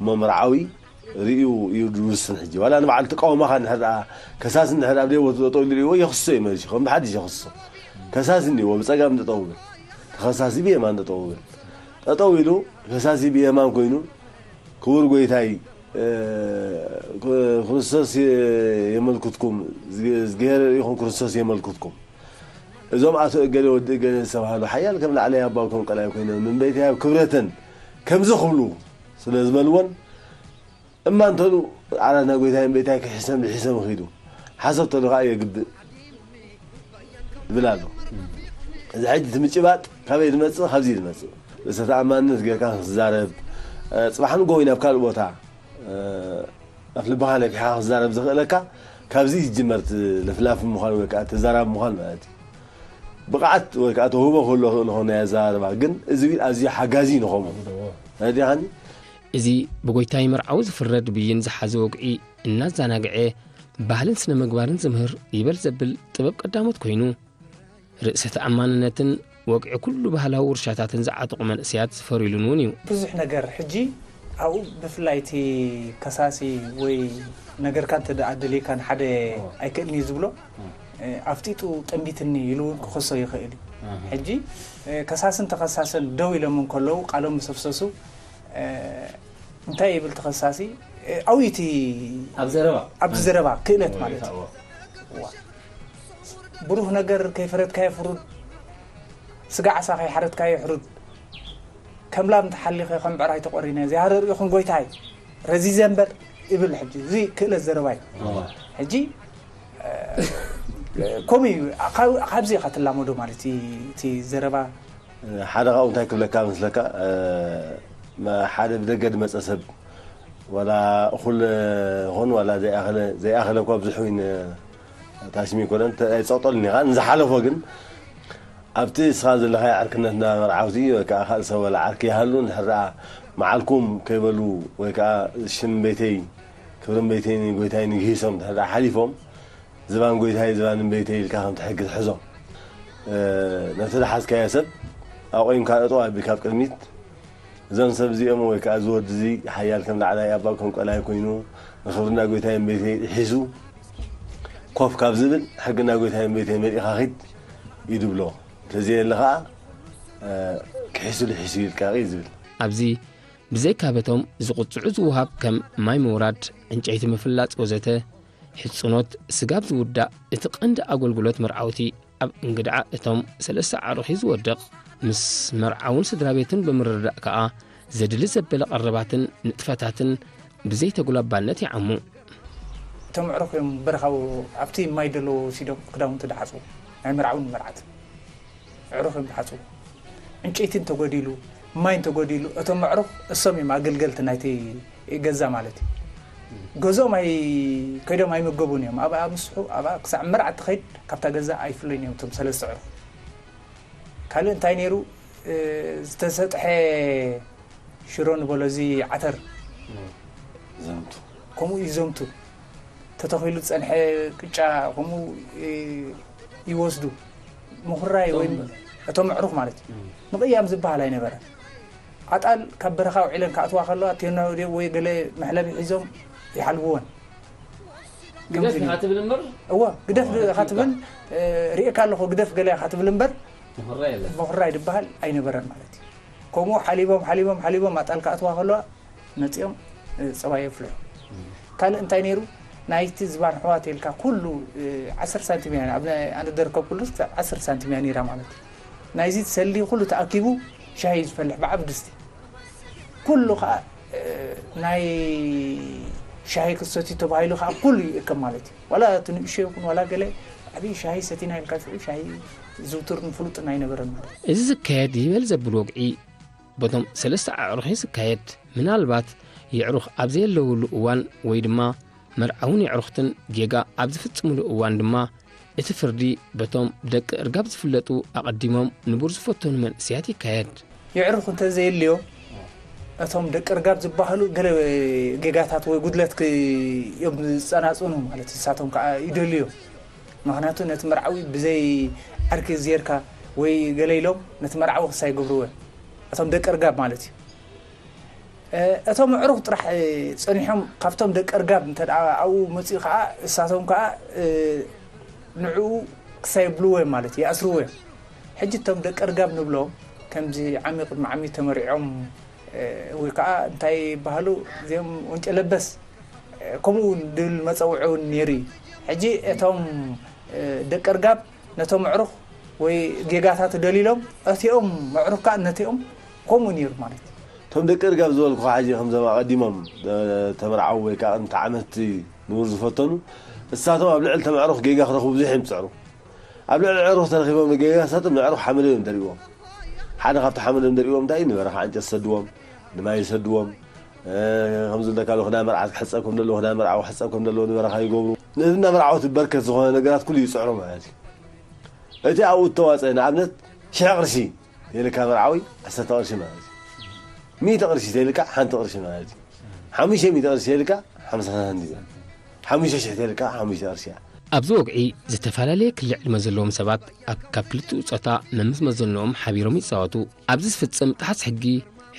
እሞ መርዓዊ ርእዩ እዩ ዝውስን። ሕጂ ዋላ ንባዕሉ ተቃውሞኻ እንድሕር ደኣ ከሳሲ እንድሕር ኣብ ደይ ቦትኡ ጠጠው ኢሉ ርእይዎ የኽስሶ እዩ መሊሱ ከም ብሓድሽ የኽስሶ። ከሳሲ እንዲዎ ብጸጋም ጠጠው ብል ተኸሳሲ ብየማን ጠጠው ብል ጠጠው ኢሉ ከሳሲ ብየማን ኮይኑ ክቡር ጎይታይ ክርስቶስ የመልክትኩም፣ እግዚኣብሔር ርኢኹም ክርስቶስ የመልክትኩም። እዞም ኣቶ እገሌ ወዲ እገሌ ዝተባህሉ ሓያል ከም ላዕለይ ኣባው ከም ቀላይ ኮይኖም ንእምበይታይ ኣብ ክብረተን ከምዚ ክብሉ ስለ ዝበልወን እማ እንተሉ ዓራት ናይ ጎይታይ እምበይታይ ክሕሰም ድሒሰም ኺዱ ሓሰብ ተሉ ከዓ የግብእ ዝብል ኣሎ። እዚ ሕጂ እቲ ምጭባጥ ካበይ ዝመፅእ ካብዚ ዝመፅእ ርእሰ ተኣማንነት ጌርካ ክትዛረብ ፅባሕ ንጎ ናብ ካልእ ቦታ ኣፍ ልብኻ ነፊሕኻ ክዛረብ ዘኽእለካ ካብዚ ዝጅመር ለፍላፊ ምዃን ወይ ከዓ ተዛራቢ ምዃን ማለት እዩ። ብቕዓት ወይ ከዓ ተውህቦ ክህሎ ክእል ኾነ ኣዘራርባ ግን እዚ ዊል ኣዝዩ ሓጋዚ ንኸምኡ ረዲኻኒ። እዚ ብጎይታይ መርዓዊ ዝፍረድ ብይን ዝሓዘ ወግዒ እናዘናግዐ ባህልን ስነ ምግባርን ዝምህር ይበል ዘብል ጥበብ ቀዳሞት ኮይኑ ርእሰ ተኣማንነትን ወግዒ ኩሉ ባህላዊ ውርሻታትን ዝዓጥቑ መንእሰያት ዝፈርዩሉን እውን እዩ። ብዙሕ ነገር ሕጂ ኣብኡ ብፍላይ እቲ ከሳሲ ወይ ነገርካ እንተ ደኣ ኣደልየካ ንሓደ ኣይክእልኒ እዩ ዝብሎ ኣፍጢጡ ጠንቢትኒ ኢሉ እውን ክኸሶ ይኽእል እዩ። ሕጂ ከሳስን ተኸሳሰን ደው ኢሎም እንከለዉ ቃሎም ምስ ኣፍሰሱ እንታይ ይብል ተኸሳሲ ኣብኡ እቲ ኣብ ዘረባ ኣብቲ ዘረባ ክእለት ማለት እዩ። ብሩህ ነገር ከይፈረድካዮ ፍሩድ፣ ስጋ ዓሳ ከይሓረድካዮ ሕሩድ፣ ከም ላም ተሓሊኸ ከም ብዕራይ ተቖሪነ ዘይሃረር ኢኹም ጎይታይ ረዚዘ እምበር ይብል። ሕጂ እዚ ክእለት ዘረባ እዩ። ሕጂ ከምኡ እዩ። ካብዚ ኢኻ ትላመዶ ማለት እዩ እቲ ዘረባ። ሓደ ካብኡ እንታይ ክብለካ መስለካ ሓደ ብደገ ዝመፀ ሰብ ዋላ እኹል ኾን ዋላ ዘይኣኸለ ዘይኣኸለ እኳ ብዙሕ ዊን ታሽሚ ይኮነን ኣይፀቕጠሉን ኢኻ ንዝሓለፎ ግን ኣብቲ እስኻ ዘለኻዮ ዕርክነትና መርዓውቲ ወይ ከዓ ካልእ ሰብ ወላ ዓርኪ ይሃሉ እንድሕር ደኣ መዓልኩም ከይበሉ ወይ ከዓ ሽም ቤተይ ክብርን ቤተይ ንጎይታይ ንግሂሶም እንድሕር ደኣ ሓሊፎም ዝባን ጎይታይ ዝባን እምበይተይ ኢልካ ከምቲ ሕጊ ትሕዞ። ነቲ ዝሓዝካዮ ሰብ ኣቑምካ ጠጠው ኣቢልካ ኣብ ቅድሚት እዞም ሰብ እዚኦም ወይ ከዓ እዚ ወዲ እዚ ሓያል ከም ላዕላይ ኣባብ ከም ቀላይ ኮይኑ ንኽብሪ እንዳ ጎይታይ እምበይተይ ሒዙ ኮፍ ካብ ዝብል ሕጊ እንዳ ጎይታይ እምበይተይ መሊእካ ኺድ እዩ ድብሎ። እንተዘየለ ከዓ ክሒሱ ልሒሱ እዩ ኢልካ እዩ ዝብል። ኣብዚ ብዘይካ በቶም ዝቕጽዑ ዝወሃብ ከም ማይ ምውራድ፣ ዕንጨይቲ ምፍላጽ ወዘተ፣ ሕጽኖት ስጋብ ዝውዳእ እቲ ቀንዲ ኣገልግሎት መርዓውቲ ኣብ እንግድዓ እቶም ሰለስተ ኣዕሩኽ እዩ ዝወድቕ። ምስ መርዓውን ስድራ ቤትን ብምርድዳእ ከኣ ዘድሊ ዘበለ ቀረባትን ንጥፈታትን ብዘይተጉላባነት ይዓሙ። እቶም ኣዕሩኽ እዮም በረኻዊ ኣብቲ ማይ ደለዎ ወሲዶም ክዳውንቲ ድሓጽቡ ናይ መርዓውን መርዓትን። ኣዕሩኽ እዮም ዝሓጽቡ። ዕንጨይቲ እንተጎዲሉ፣ ማይ እንተጎዲሉ፣ እቶም ኣዕሩኽ እሶም እዮም ኣገልገልቲ ናይቲ ገዛ ማለት እዩ። ገዝኦም ኣይ-፣ ከይዶም ኣይምገቡን እዮም። ኣብኣ ምስሑ፣ ኣብኣ ክሳዕ መርዓ እትኸይድ ካብታ ገዛ ኣይፍለዩን እዮም እቶም ሰለስተ ኣዕሩኽ። ካልእ እንታይ ነይሩ? እ፣ ዝተሰጥሐ ሽሮ ንበሎ፣ እዚ ዓተር ዘምቱ። ከምኡ ይዘምቱ። ተተኺሉ ዝጸንሐ ቅጫ ከምኡ፣ እ፣ ይወስዱ። ምኹራይ ወይ እቶም እቶም ኣዕሩኽ ማለት እዩ። እም። ምቕያም ዝበሃል ኣይነበረን። ኣጣል ካብ በረኻ ውዒለን ክኣትዋ ከለዋ፣ ቴኖ ድዮ ወይ ገለ መሕለቢ ሒዞም ይሓልብወን። ግደፍ ከምዚ ኢኻ ትብል እምበር? እወ፣ ግደፍ እወ፣ ኢኻ ትብል፣ እ፣ ርእየካ ኣለኹ፣ ግደፍ ገለ ኢኻ ትብል እምበር፣ ምኹራይ የለን። ምኹራይ ዝበሃል ኣይነበረን ማለት እዩ። ከምኡ ሓሊቦም፣ ሓሊቦም፣ ሓሊቦም ኣጣል ክኣትዋ ከለዋ መጺኦም፣ እ፣ ጸባ የፍልሑ። እም። ካልእ እንታይ ነይሩ? ናይቲ ዝባን ኣሕዋት ኢልካ ኩሉ፣ እ፣ ዓሰርተ ሳንቲም እያ፣ ኣብ ናይ ኣነ ደርከብኩሉ ክሳብ ዓሰርተ ሳንቲም እያ ነይራ ማለት እዩ። ናይዚ ሰሊ ኩሉ ተኣኪቡ ሻሂ እዩ ዝፈልሕ ብዓቢ ድስቲ። ኩሉ ኸኣ፣ እ፣ ናይ ሻሂ ክትሰትዩ ተባሂሉ ኸኣ ኩሉ ይእከብ ማለት እዩ። ዋላ እቲ ንእሽቶ ይኹን ዋላ ገለ ዓብዪ ሻሂ ሰቲና ኢልካ ሽዑ ሻሂ ዝውቱርን ፍሉጥን ኣይነበረን ማለት እዩ። እዚ ዝካየድ ይበል ዘብል ወግዒ በቶም ሰለስተ ኣዕሩኽ እዩ ዝካየድ። ምናልባት የዕሩኽ ኣብ ዘየለውሉ እዋን ወይ ድማ መርዓውን የዕሩኽትን ጌጋ ኣብ ዝፍጽሙሉ እዋን ድማ እቲ ፍርዲ በቶም ደቂ እርጋብ ዝፍለጡ ኣቐዲሞም ንቡር ዝፈተኑ መንእሰያት ይካየድ። የዕሩኽ እንተ ዘየልዮ፣ እቶም ደቂ እርጋብ ዝበሃሉ ገለ ጌጋታት ወይ ጉድለት ክ-፣ እዮም ዝጸናጽኑ ማለት እዩ። ንሳቶም ከኣ ይደልዩ። ምኽንያቱ ነቲ መርዓዊ ብዘይ ዓርኪ ዜርካ ወይ ገለ ኢሎም ነቲ መርዓዊ ክሳይ ይገብርዎ እዮም። እቶም ደቂ እርጋብ ማለት እዩ። እ፣ እቶም ኣዕሩኽ ጥራሕ፣ እ፣ ጸኒሖም ካብቶም ደቂ እርጋብ እንተ ደኣ ኣብኡ መጺኡ ኸኣ፣ እሳቶም ከኣ፣ እ፣ ንዕኡ ክሳይ የብልዎ እዮም ማለት እዩ፣ ይኣስርዎ እዮም። ሕጂ እቶም ደቂ እርጋብ ንብሎም ከምዚ ዓሚ ቅድሚ ዓሚ ተመሪዖም፣ እ፣ ወይ ከኣ እንታይ ይበሃሉ እዚኦም ወንጨለበስ፣ እ፣ ከምኡ እውን ድብል መጸውዒ እውን ነይሩ እዩ። ሕጂ እቶም፣ እ፣ ደቂ እርጋብ ነቶም ኣዕሩኽ ወይ ጌጋታት ደሊሎም፣ እቲኦም ኣዕሩኽ ከኣ ነቲኦም ከምኡ ነይሩ ማለት እዩ። እቶም ደቂ እርጋብ ዝበልኩኻ ሕጂ ከምዞም ኣቐዲሞም፣ እ፣ ተመርዓዉ ወይ ከኣ ቅድሚ ዓመት ንቡር ዝፈተኑ፣ እሳቶም ኣብ ልዕሊ እቶም ኣዕሩኽ ጌጋ ክረኽቡ ብዙሕ እዮም ዝጽዕሩ። ኣብ ልዕሊ ኣዕሩኽ ተረኺቦም ጌጋ እሳቶም ንኣዕሩኽ ሓመድ እዮም ደርብዎም። ሓደ ካብቲ ሓመድ እዮም ደርብዎም እንታይ እዩ? ንበረኻ ዕንጨት ይሰድዎም፣ ንማይ ይሰድዎም። እ፣ ከምዚ ኢልካ ኣለኹ፣ ክዳን መርዓት ክሕጸብ ከም ዘለዎ፣ ክዳን መርዓዊ ክሕጸብ ከም ዘለዎ ንበረኻ ይገብሩ። ነዚ እንዳ መርዓውቲ በርከት ዝኾነ ነገራት ኩሉ ይጽዕሩ ማለት እዩ። እቲ ኣብኡ እተዋጽአ ንኣብነት ሽሕ ቅርሺ ተይልካ መርዓዊ ዓሰርተ ቅርሺ ማለት እዩ። ሚእቲ ቅርሺ ተይልካ ሓንቲ ቅርሺ ማለት እዩ። ሓሙሽተ ሚእቲ ቅርሺ ተይልካ ሓምሳ ሳንቲም። ሓሙሽተ ሽሕ ተይልካ ሓሙሽተ ቅርሺ እያ። ኣብዚ ወግዒ ዝተፈላለየ ክሊ ዕድመ ዘለዎም ሰባት ኣብ ካብ ክልቲኡ ጾታ መምስ መዘንኦም ሓቢሮም ይጻወቱ። ኣብዚ ዝፍጸም ጥሓስ ሕጊ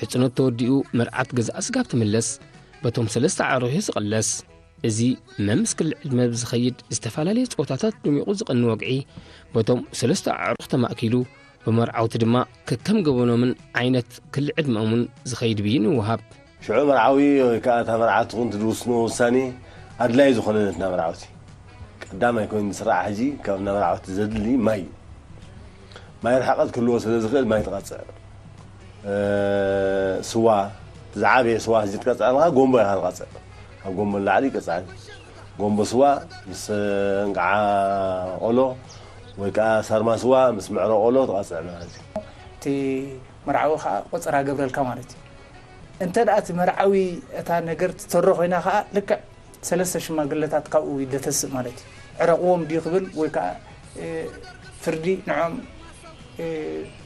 ሕጽኖት ተወዲኡ መርዓት ገዛእ ስጋብ ትምለስ በቶም ሰለስተ ኣዕሩኽ እዩ ዝቕለስ። እዚ መምስ ክሊ ዕድመ ብዝኸይድ ዝተፈላለየ ጸወታታት ደሚቑ ዝቕኒ ወግዒ በቶም ሰለስተ ኣዕሩኽ ተማእኪሉ ብመርዓውቲ ድማ ከከም ገበኖምን ዓይነት ክሊ ዕድመኦምን ዝኸይድ ብይን ይወሃብ። ሽዑ መርዓዊ ወይ ከኣ እታ መርዓት ትኹን እቲ ዝውስንዎ ውሳኔ ኣድላዪ ዝኾነ ነትና መርዓውቲ። ቀዳማይ ኮይኑ ዝስራዕ ሕጂ ካብ እንዳ መርዓውቲ ዘድሊ ማይ እዩ። ማይ ርሕቀት ክህልዎ ስለ ዝኽእል ማይ ትቐጽዕ። እ፣ ስዋ፣ እቲ ዝዓበየ ስዋ ሕጂ ትቀጽዕ ኣለኻ፣ ጎንቦ ኢኻ ትቐጽዕ። ካብ ጎንቦ ንላዕሊ ይቀጽዕ። ጎንቦ ስዋ ምስ እንቃዓ ቆሎ ወይ ከኣ ሳርማ ስዋ ምስ ምዕሮ ቆሎ ትቐጽዕ ማለት እዩ። እቲ መርዓዊ ከኣ ቆጸራ ገብረልካ ማለት እዩ። እንተ ደኣ እቲ መርዓዊ እታ ነገር ትተሮ ኮይና ከኣ ልክዕ ሰለስተ ሽማግለታት ካብኡ ይደተስእ ማለት እዩ። ዕረቕዎም ድዩ ክብል ወይ ከኣ፣ እ፣ ፍርዲ ንዖም፣ እ፣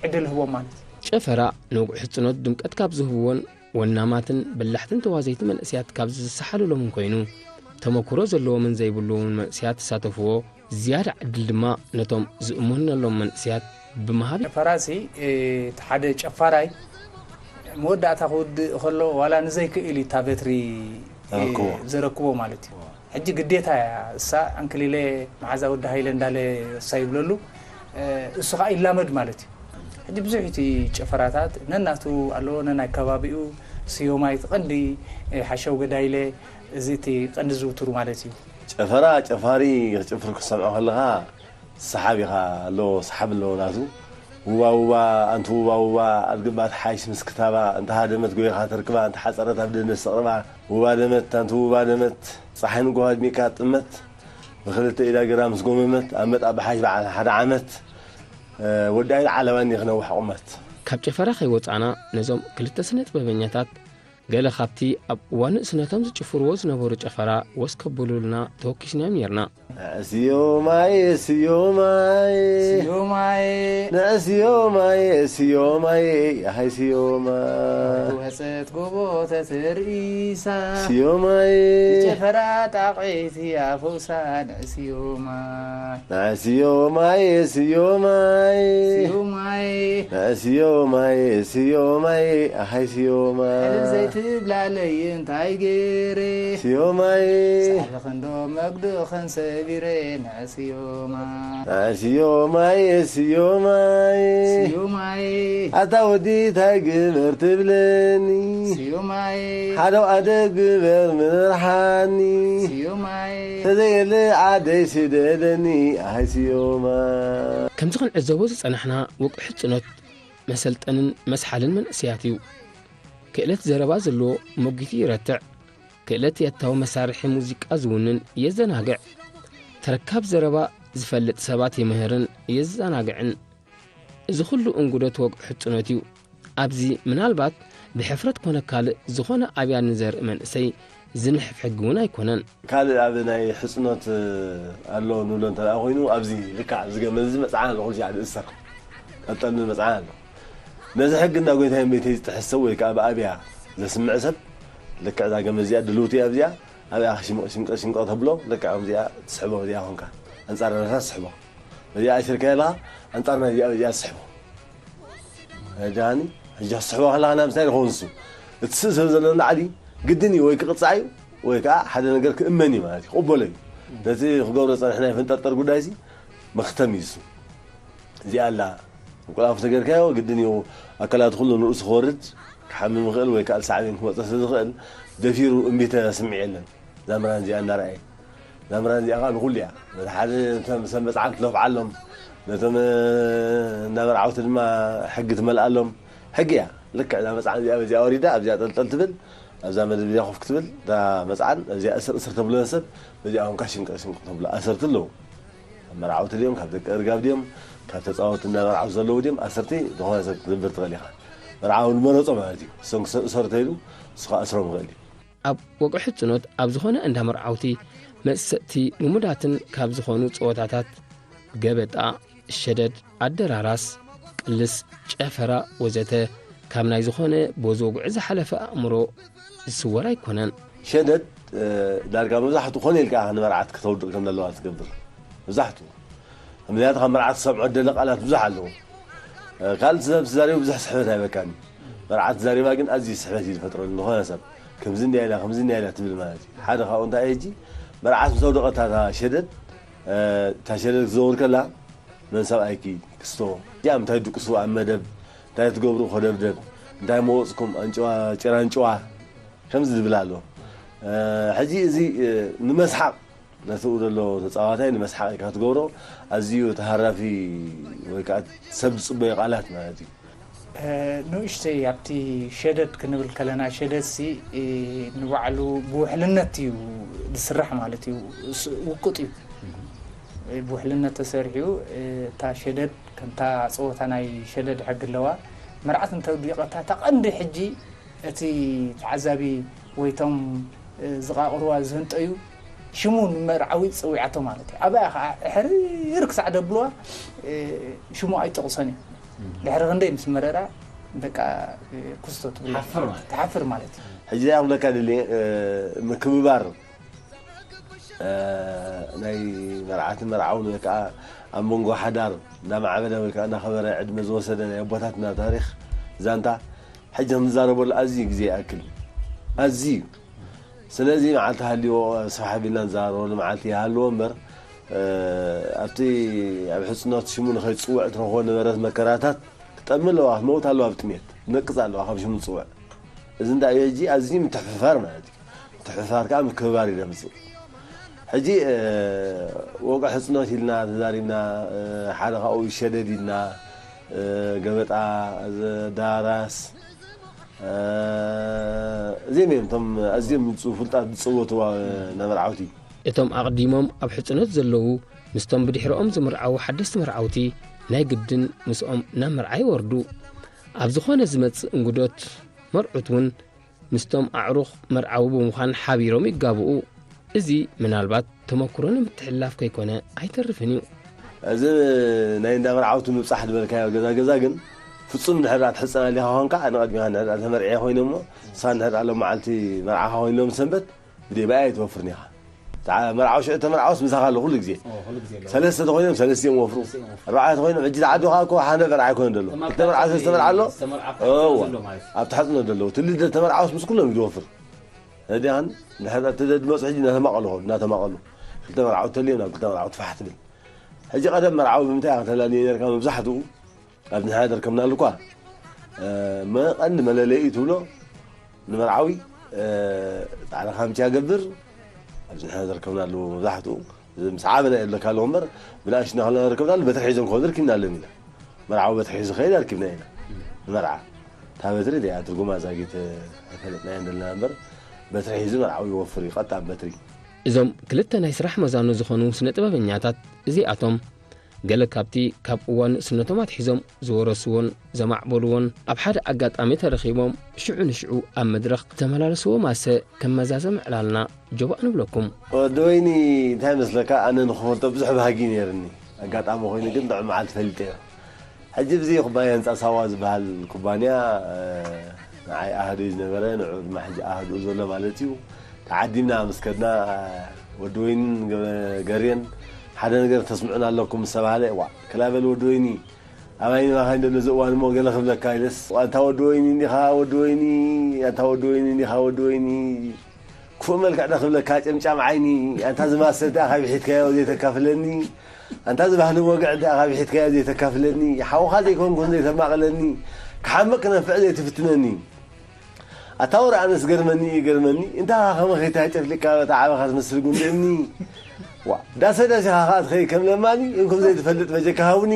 ዕድል ህቦም ማለት እዩ። ጨፈራ ንወግዒ ሕጽኖት ድምቀት ካብ ዝህብዎን ወናማትን በላሕትን ተዋዘይቲ መንእሰያት ካብ ዝሰሓሉሎምን ኮይኑ፣ ተመኩሮ ዘለዎምን ዘይብሉምን መንእሰያት ዝሳተፍዎ ዝያዳ ዕድል ድማ ነቶም ዝእመነሎም መንእሰያት ብምሃብ እዩ። ፈራሲ፣ እ፣ እቲ ሓደ ጨፋራይ መወዳእታ ክውድእ ከሎ ዋላ ንዘይክእል እዩ እታ በትሪ፣ እ፣ ዘረክቦ። ዘረክቦ ማለት እዩ። ሕጂ ግዴታ እያ እሳ፣ ዕንክሊለ መሓዛ ወዲ ሃይለ እንዳለ እሳ ይብለሉ፣ እ፣ እሱ ኸዓ ይላመድ ማለት እዩ። ሕጂ ብዙሕ እቲ ጨፈራታት ነናቱ ኣለዎ፣ ነናይ ከባቢኡ፣ ስዮማይ እቲ ቀንዲ፣ እ፣ ሓሻው ገዳይለ፣ እዚ እቲ ቀንዲ ዝውትሩ ማለት እዩ። ጨፈራ ጨፋሪ ክጭፍር ክትሰምዖ ከለኻ ሰሓብ ኢኻ። ኣለዎ፣ ሰሓብ ኣለዎ ናቱ። ውባ ውባ ኣንቲ ውባ ውባ፣ ኣድግባ ትሓይሽ ምስ ክታባ፣ እንተ ሃደመት ጎይኻ ተርክባ፣ እንተ ሓፀረት ኣብ ደንደስ ተቕርባ። ውባ ደመት ኣንቲ ውባ ደመት፣ ፀሓይ ንጎ ኣድሚቃ ጥመት፣ ብክልተ ኢዳ ገራ ምስ ጎመመት፣ ኣብ መጣ ብሓይሽ በዓል ሓደ ዓመት፣ ወዳይ ለዓለባ እኒ ክነውሕ ቁመት። ካብ ጨፈራ ከይወፃና ነዞም ክልተ ስነ ጥበበኛታት ገለ ካብቲ ኣብ እዋን ንእስነቶም ዝጭፍርዎ ዝነበሩ ጨፈራ ወስ ከብሉልና ተወኪስናዮም ነርና። ስዮማይ ስዮማይ ስዮማይ ንስዮማይ ስዮማይ ያሃይ ስዮማይ ወፀት ጎቦ ተተርኢሳ ስዮማይ ጨፈራ ጣቕዒት ኣፈውሳ ንስዮማይ ንስዮማይ ስዮማይ ስዮማይ ንስዮማይ ስዮማይ ያሃይ ስዮማይ ሕልል ዘይትብላለይ እንታይ ገይረ ስዮማይ ሳዕሪ ክንዶ መግዶ ከንሰቢረ ንስዮማይ ስዮማይ ስዮማይ ስዮማይ ኣታ ወዲ እንታይ ግበር ትብለኒ ስዮማይ ሓደ ኣደ ግበር ምርሓኒ ስዮማይ ተዘየለ ዓደይ ስደደኒ ኣሃይ ስዮማይ ከምዚ ክንዕዘቦ ዝጸናሕና ወግዒ ሕጽኖት መሰልጠንን መስሓልን መንእሰያት እዩ። ክእለት ዘረባ ዘለዎ መጒቲ ይረትዕ። ክእለት ያታዊ መሳርሒ ሙዚቃ ዝውንን የዘናግዕ። ተረካብ ዘረባ ዝፈልጥ ሰባት ይምህርን የዘናግዕን። እዚ ኩሉ እንጉዶ ተወግዒ ሕጽኖት እዩ። ኣብዚ ምናልባት ብሕፍረት ኮነ ካልእ ዝኾነ ኣብያ ንዘርኢ መንእሰይ ዝንሕፍ ሕጊ እውን ኣይኮነን። ካልእ ኣብ ናይ ሕጽኖት ኣሎ ንብሎ እንተ ደኣ ኮይኑ ኣብዚ ልክዕ ኣብዚ ገመል እዚ መጽዓን ኣሎ ኩሉ ሻዕ ዝእሰር ቀጠል መጽዓን ኣሎ። ነዚ ሕጊ እንዳ ጎይታይ እምበይተይ ዝጥሕስ ሰብ ወይ ከዓ ብኣብያ ዘስምዕ ሰብ ልክዕ እዛ ገመል እዚኣ ድልውቲ እያ ኣብዚኣ ኣብያ ሽምቀ ሽምቀ ሽምቀ ተብሎ ልክዕ ከምዚኣ ትስሕቦ እዚኣ ኮንካ ኣንጻር ራሳ ትስሕቦ በዚኣ ኣሽርካያ ኣለኻ ኣንጻር ናይ እዚኣ በዚኣ ትስሕቦ ጃኒ ሕጂ ክትስሕቦ ከለኻ ናብ ምሳይ ዝኸውን እሱ እቲ ስእሰብ ዘሎ ላዕሊ ግድን እዩ ወይ ክቕጻዕ እዩ ወይ ከዓ ሓደ ነገር ክእመን እዩ ማለት እዩ ክቕበሎ እዩ ነቲ ክገብሮ ፀንሕና ይፍንጠርጠር ጉዳይ ሲ መክተም እዩ እሱ እዚኣ ኣላ እንቁላፍ ተገርካዮ ግድን እዩ ኣካላት ኩሉ ንርእሱ ክወርድ ክሓምም ይኽእል ወይ ከዓ ሳዕቤን ክመፀ ስለ ዝኽእል ደፊሩ እምቢተ ስምዒ የለን እዛ ምራን እዚኣ እናረኣየ እዛ ምራን እዚኣ ከዓ ንኩሉ እያ ነቲ ሓደ ሰብ መፅዓን ትለፍዓሎም ነቶም እናመርዓውቲ ድማ ሕጊ ትመልኣሎም ሕጊ እያ ልክዕ እዛ መፅዓን እዚኣ በዚኣ ወሪዳ ኣብዚኣ ጠልጠል ትብል ኣብዛ መደብ እዚኣ ኮፍ ክትብል እዛ መፅዓን ኣብዚኣ እስር እስር ተብሎ ሰብ በዚኣ ኮንካ ሽንቀ ሽንቀ ተብሎ ኣሰርቲ ኣለዉ ካብ መርዓውቲ ድዮም ካብ ደቂ እርጋብ ድዮም ካብ ተፃወቲ እና መርዓውቲ ዘለዉ ድዮም ኣሰርቲ ዝኾነ ሰብ ክትገብር ትኽእል ኢኻ መርዓዊ ዝመረፆ ማለት እዩ እሶም ክሰ- እሰሩ ተይሉ እሱ ከዓ እስሮም ይኽእል እዩ ኣብ ወግዒ ሕጽኖት ኣብ ዝኾነ እንዳ መርዓውቲ መሰጥቲ ልሙዳትን ካብ ዝኾኑ ጸወታታት ገበጣ፣ ሸደድ፣ ኣደራራስ፣ ቅልስ፣ ጨፈራ ወዘተ ካብ ናይ ዝኾነ በዚ ወግዒ ዝሓለፈ ኣእምሮ ዝስወር ኣይኮነን። ሸደድ ዳርጋ መብዛሕትኡ ኮነ ኢልካ ንመርዓት ክተውድቕ ከም ዘለዋ ትገብር መብዛሕትኡ ምክንያቱ ካብ መርዓት ክሰምዖ ደለ ቃላት ብዙሕ ኣለዎ ካልእ ሰብ ትዛሪቡ ብዙሕ ስሕበት ኣይበካን እዩ መርዓት ዛሪባ ግን ኣዝዩ ስሕበት እዩ ዝፈጥረሉ ዝኾነ ሰብ ከምዚ እንዲያ ኢላ ከምዚ እንዲያ ኢላ ትብል ማለት እዩ ሓደ ካብኡ እንታይ ሕጂ መርዓት ምስ ኣውደቐታ እታ ሸደድ እታ ሸደድ ክትዘውር ከላ መን ሰብኣይኪ ክስቶ እዚኣ ምንታይ ድቅሱ ኣብ መደብ እንታይ ትገብሩ ከደብደብ እንታይ መወፅኩም ኣንጭዋ ጭራንጭዋ ከምዚ ዝብል ኣሎ ሕጂ እዚ ንመስሓቕ ነቲ ኡ ዘሎ ተፃዋታይ ንመስሓቕ ኢካ ትገብሮ ኣዝዩ ተሃራፊ ወይ ከዓ ሰብ ዝፅበዮ ቃላት ማለት እዩ ንእሽተይ ኣብቲ ሸደድ ክንብል ከለና ሸደድ ሲ ንባዕሉ ብውሕልነት እዩ ዝስራሕ ማለት እዩ ውቁጥ እዩ ብውሕልነት ተሰሪሑ እታ ሸደድ ከምታ ፀወታ ናይ ሸደድ ሕጊ ኣለዋ መርዓት እንተውዲቐታ እታ ቀንዲ ሕጂ እቲ ተዓዛቢ ወይ ቶም ዝቓቕርዋ ዝህንጠዩ ሽሙ ንመርዓዊ ፀዊዓቶ ማለት እዩ። ኣብኣ ከዓ ሕርር ክሳዕ ደብልዋ ሽሙ ኣይጠቕሶን እዩ። ድሕሪ ክንደይ ምስ መረራ በቃ ኩስቶ ትብል ትሓፍር ማለት እዩ። ሕጂ እዚኣ ክብለካ ደልየ ምክብባር ናይ መርዓትን መርዓውን ወይ ከዓ ኣብ መንጎ ሓዳር እንዳማዕበለ ወይ ከዓ እንዳኸበረ ዕድመ ዝወሰደ ናይ ኣቦታትና ታሪክ ዛንታ ሕጂ ክንዛረበሉ ኣዝዩ ግዜ ይኣክል ኣዝዩ ስለዚ መዓልቲ ሃልዎ ስራሕ ኣቢልና ንዘራረበሉ መዓልቲ ይሃልዎ እምበር ኣብቲ ኣብ ሕፅኖት ሽሙ ንኸይትፅውዕ ትረኽቦ ነበረት መከራታት ክጠሚ ኣለዋ ክትመውት ኣለዋ ብጥሜት ትነቅፅ ኣለዋ ካብ ሽሙ ትፅውዕ እዚ እንታይ እዩ ሕጂ? ኣዝዩ ምትሕፍፋር ማለት እዩ። ምትሕፍፋር ከዓ ምክብባር እዩ ዘምፅእ። ሕጂ ወግዒ ሕፅኖት ኢልና ተዛሪብና፣ ሓደ ካብኡ ይሸደድ ኢልና፣ ገበጣ፣ ዳራስ፣ እዚኦም እዮም እቶም ኣዝዮም ፍሉጣት ዝፅወትዋ ናመርዓውቲ። እቶም ኣቕዲሞም ኣብ ሕፅኖት ዘለዉ ምስቶም ብድሕሮኦም ዝምርዓዉ ሓደስቲ መርዓውቲ ናይ ግድን ምስኦም ናብ መርዓ ይወርዱ። ኣብ ዝኾነ ዝመጽእ እንግዶት መርዑት እውን ምስቶም ኣዕሩኽ መርዓዊ ብምዃን ሓቢሮም ይጋብኡ። እዚ ምናልባት ተመክሮ ንምትሕልላፍ ከይኮነ ኣይተርፍን እዩ። እዚ ናይ እንዳ መርዓውቲ ምብጻሕ ዝበልካዮ ገዛ ገዛ ግን ፍጹም እንድሕር ደኣ ትሕጸን ኣሊኻ ኾንካ ንቐድሚኻ እንድሕር ደኣ ተመርዕየ ኮይነ እሞ ንሳ እንድሕር ደኣ ሎም መዓልቲ መርዓኻ ኮይንሎም ሰንበት ብዴባይ ኣይትወፍርን ኢኻ። መርዓዊ ሽዑ ተመርዓውስ ምሳኻ ኣሎ ኩሉ ግዜ። ሰለስተ ተኮይኖም ሰለስቲኦም ወፍሩ። ኣርባዕተ ተኮይኖም ሕጂ ተዓዱ ከዓ እኮ ሓደ መርዓ ኣይኮነ ደሎ ክልተ መርዓ ሰለስተ መርዓ ኣሎ። ኣብቲ ሓፅኖ ደለዉ ትልደ ተመርዓውስ ምስ ኩሎም እዩ ዝወፍር። እዲኣን ንሕዳ ተደድመፁ ሕጂ እናተማቀሉ ኸዱ እናተማቀሉ ክልተ መርዓዊ ተልዮም ናብ ክልተ መርዓዊ ትፋሕ ትብል። ሕጂ ቀደም መርዓዊ ብምንታይ ኢኻ ተላልዮ ነርካ መብዛሕትኡ ኣብዚ ንሕና ዘርከብናሉ እኳ መቐንዲ መለለይኡ ትብሎ ንመርዓዊ ፃዕዳ ካምቻ ገብር ኣብዚ ንሕና ዘርከብናሉ መብዛሕትኡ ምስ ዓበና የለካ ኣለዎ እምበር ብንኣሽና ከለና ዘርከብናሉ በትሪ ሒዞም ከወዱ ርኪብና ኣለም ኢና። መርዓዊ በትሪ ሒዙ ከይድ ኣርኪብና ኢና። ንመርዓ እታ በትሪ እዚኣ ትርጉማ ዛጊት ኣይፈለጥናዮ ዘለና እምበር በትሪ ሒዙ መርዓዊ ይወፍር እዩ ቀጣን በትሪ። እዞም ክልተ ናይ ስራሕ መዛኑ ዝኾኑ ስነ ጥበበኛታት እዚኣቶም ገለ ካብቲ ካብ እዋን ንእስነቶም ኣትሒዞም ዝወረስዎን ዘማዕበልዎን ኣብ ሓደ ኣጋጣሚ ተረኺቦም ሽዑ ንሽዑ ኣብ መድረኽ ዝተመላለስዎ ማሰ ከም መዛዘሚ ዕላልና ጆባእ ንብለኩም። ወዲ ወይኒ እንታይ መስለካ ኣነ ንክፈልጦ ብዙሕ ባህጊ ነይርኒ ኣጋጣሚ ኮይኑ ግን ጥዑም መዓልቲ ፈሊጠዮ። ሕጂ ብዚ ኩባንያ ህንፃ ሳዋ ዝበሃል ኩባንያ ንዓይ ኣህዱ እዩ ዝነበረ ንዑ ድማ ሕጂ ኣህዱ ዘሎ ማለት እዩ። ተዓዲምና ምስ ከድና ወዲ ወይንን ገርየን ሓደ ነገር ተስምዑና ኣለኩም ምስ ተባሃለ ዋ ክላበል ወዲ ወይኒ ኣባይ ንባኻ እንደሎ እዚ እዋን እሞ ገለ ክብለካ ኢለስ ኣንታ ወዲ ወይኒ እንዲኻ ወዲ ወይኒ ኣንታ ወዲ ወይኒ እንዲኻ ወዲ ወይኒ ክፉእ መልክዕ ዶ ክብለካ ጨምጫም ዓይኒ ኣንታ ዝማሰ እንታይ ኢኻ ቢሒትካዮ ዘይተካፍለኒ ኣንታ ዝባህሊ ወግዕ እንታይ ኢኻ ቢሒትካዮ ዘይተካፍለኒ ሓውኻ ዘይኮንኩን ዘይተማቕለኒ ክሓምቕ ክነፍዕ ዘይትፍትነኒ ኣታ ወረ ኣነስ ገርመኒ እዩ ገርመኒ እንታይ ኢኻ ከመኸይታ ጨፍሊቅካ በታ ዓበኻ ትመስል ጉንዲ እምኒ ዋ ዳሰ ዳሲኻ ከኣ ትኸይድ ከም ለማኒ እንኩም ዘይትፈልጥ በጀካ ሃውኒ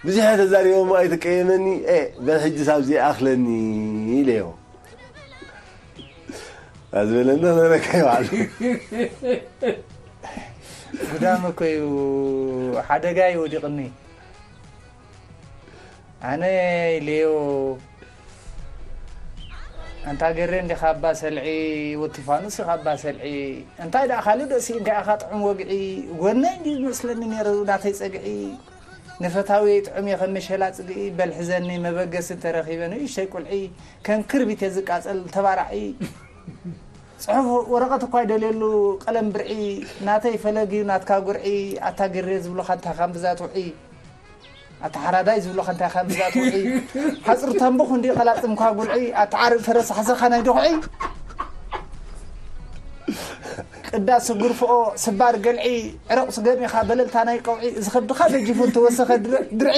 ብዙሕ ተዛሪቦ እሞ ኣይትቀየመኒ ኤ በል ሕጂ ሳብዚ ይኣኽለኒ ኢለዮ ኣዝበለኒ ተዘረካ ይባዕሉ ጉዳም እኮ እዩ ሓደጋ እዩ ወዲቕኒ ኣነ ኢለዮ ኣንታ ገሬ እንዲኻ ኣባ ሰልዒ ወቲፋኑስ ኢኻ ኣባ ሰልዒ እንታይ ደኣ ካልእ ደእሲ እንታይ ኢኻ ጥዑም ወግዒ ጎነይ እንዲ ዝመስለኒ ነይሩ ናተይ ጸግዒ ንፈታዊ ጥዑም እየ ከም መሸላ ጽግዒ በል ሕዘኒ መበገሲ ተረኺበ ንእሽተይ ቁልዒ ከም ክርቢት እየ ዝቃጸል ተባራዒ ጽሑፍ ወረቐት እኳ ይደልየሉ ቀለም ብርዒ ናተይ ፈለግ እዩ ናትካ ጉርዒ ኣታ ግሬ ዝብሉኻ እንታይ ካም ብዛት ውዒ ኣታ ሓራዳይ ዝብሉኻ እንታይ ካም ብዛት ውዒ ሓፅሩ ተንብኹ እንዲ ቀላፅምኳ ጉርዒ ኣታ ዓርብ ፈረስ ሓሰኻ ናይ ድኹዒ ቅዳስ ግርፍኦ ስባር ገልዒ ዕረቕ ስገም ኢኻ በለልታ ናይ ቀውዒ እዚ ከብድኻ ገጂፉ እንተወሰኸ ድርዒ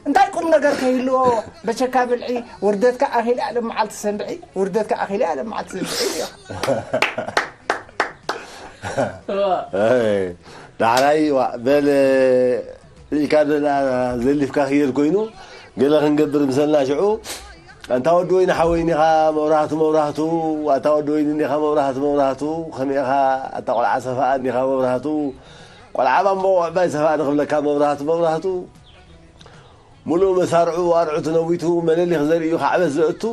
እንታይ ቁም ነገር ከይህልዎ በቸካ ብልዒ ውርደትካ ኣኺል ኣለ መዓልቲ ሰንብዒ ውርደትካ ኣኺል ኣለ መዓልቲ ሰንብዒ ዳሕራይ በል ኢልካ ዘሊፍካ ክየድ ኮይኑ ገለ ክንገብር ምሰልና ሽዑ ኣንታ ወዲ ወይኒ ሓወይ እኒኻ መብራህቱ መብራህቱ ኣታ ወዲ ወይኒ እኒኻ መብራህቱ መብራህቱ ከመይ ኢኻ ኣታ ቆልዓ ሰፋኣ እኒኻ መብራህቱ ቆልዓ ባምቦ ዕባይ ሰፋእ ንኽብለካ መብራህቱ መብራህቱ ሙሉእ መሳርዑ ኣርዑቱ ነዊቱ መለሊኽ ዘርእዩ ካዕበት ዘእቱ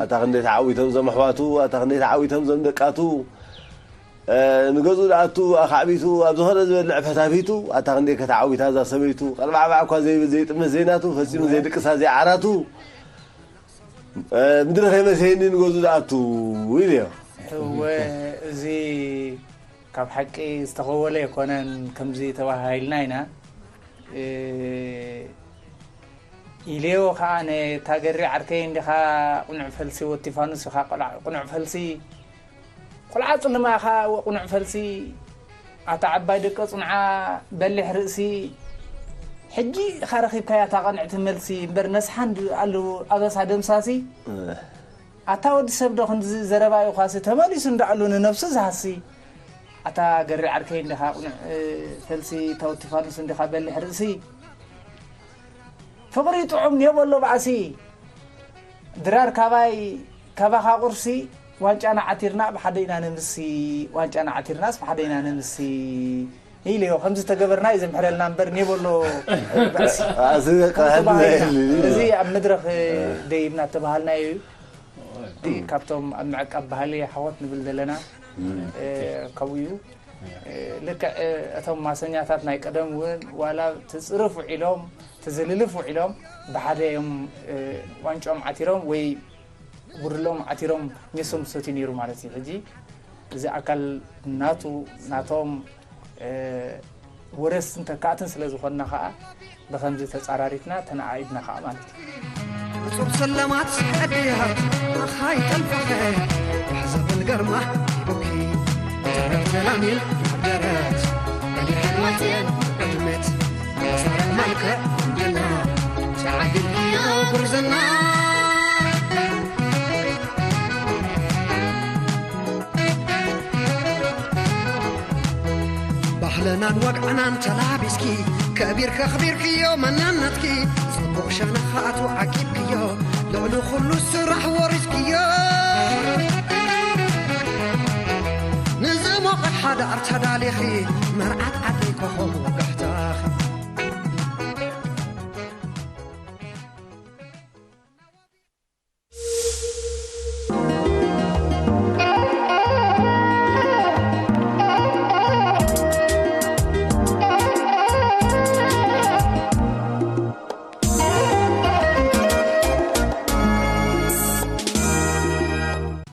ኣታ ክንደይ ተዓዊቶም ዞም ኣሕዋቱ ኣታ ክንደይ ተዓዊቶም ዞም ደቃቱ ንገዝኡ ዝኣቱ ኣኻዕቢቱ ኣብ ዝኾነ ዝበልዕ ፈታፊቱ ኣታ ክንደይ ከተዓዊታ እዛ ሰበይቱ ቀልባዕባዕ እኳ ዘይብል ዘይጥመት ዘይናቱ ፈጺሙ ዘይድቅሳ ዘይዓራቱ ምድሪ ከይመሰየኒ ንገዝኡ ዝኣቱ ኢሉዮ። እወ እዚ ካብ ሓቂ ዝተኸወለ ኣይኮነን ከምዚ ተባሃሂልና ኢና። ኢለዮ ኸኣ ነታ ገሪ ዓርከይ እንዲኻ ቁኑዕ ፈልሲ ወቲፋኑስ ኢኻ ቁኑዕ ፈልሲ ቆልዓ ጽልማ ኢኻ ወቁኑዕ ፈልሲ ኣታ ዓባይ ደቀ ጽንዓ በሊሕ ርእሲ ሕጂ ኢኻ ረኺብካያ እታ ቅንዕቲ መልሲ እምበር ነስሓን ኣለዉ ኣበሳ ደምሳሲ ኣታ ወዲ ሰብ ዶ ክንዲ ዘረባ ኢዩኻሲ ተመሊሱ እንዳኣሉ ንነብሱ ዝሃሲ። ኣታ ገሪ ዓርከይ እንዲኻ ቁኑዕ፣ እ፣ ፈልሲ ተወቲፋኑስ እንዲኻ በሊሕ ርእሲ። ፍቕሪ ጥዑም የበሎ ባእሲ። ድራር ካባይ ካባኻ ቁርሲ ዋንጫና ዓቲርና ብሓደ ኢና ንምሲ። ዋንጫና ዓቲርናስ ብሓደ ኢና ንምሲ። ኢልዮ ከምዚ ተገበርና እዩ ዘምሕረልና እምበር ኔበሎ ባእሲ። ኣዚ ቃል ተባሂልና። እዚ ኣብ መድረኽ ደይብና ተባሃልናዮ እዩ። እቲ ካብቶም ኣብ ምዕቃብ ባህሊ ሓወት ንብል ዘለና፣ እ፣ ከምኡ እዩ። እ፣ ልክዕ፣ እ፣ እቶም ማሰኛታት ናይ ቀደም እውን ዋላ ትጽርፍ ውዒሎም፣ ትዝልልፍ ውዒሎም ብሓደ እዮም፣ እ፣ ዋንጫኦም ዓቲሮም ወይ ጉርሎም ዓቲሮም ሜሶም ዝሰትዩ ነይሩ ማለት እዩ። ሕጂ እዚ ኣካል ናቱ፣ ናቶም፣ እ፣ ወረስትን ተካእትን ስለ ዝኾንና ኸኣ ብኸምዚ ተጻራሪትና ተነዓኢድና ኸኣ ማለት እዩ። እጹብ ሰለማት ኣዴታት ኣኻይ ጠልፈኸ ዋሕዘ በልገርማ ቡኪ ተረፍ ገላሚል ደረት በሊሐን መጽየን ዕድመት መሳርዕ መልክዕ ዕድና ተዓዲልክዮ ጉርዝና። ባህልናን ወግዕናን ተላቢስኪ ከቢርኪ ኣኽቢርክዮ መንነትኪ ጽቡቕ ሸነኽ ኣቱ ዓቂብክዮ ልዕሊ ኩሉ ስራሕ ወሪስክዮ ንዝሞቐ ሓዳር ተዳሊኺ መርዓት ዓደይ ኮኾብ ወጋሕታኺ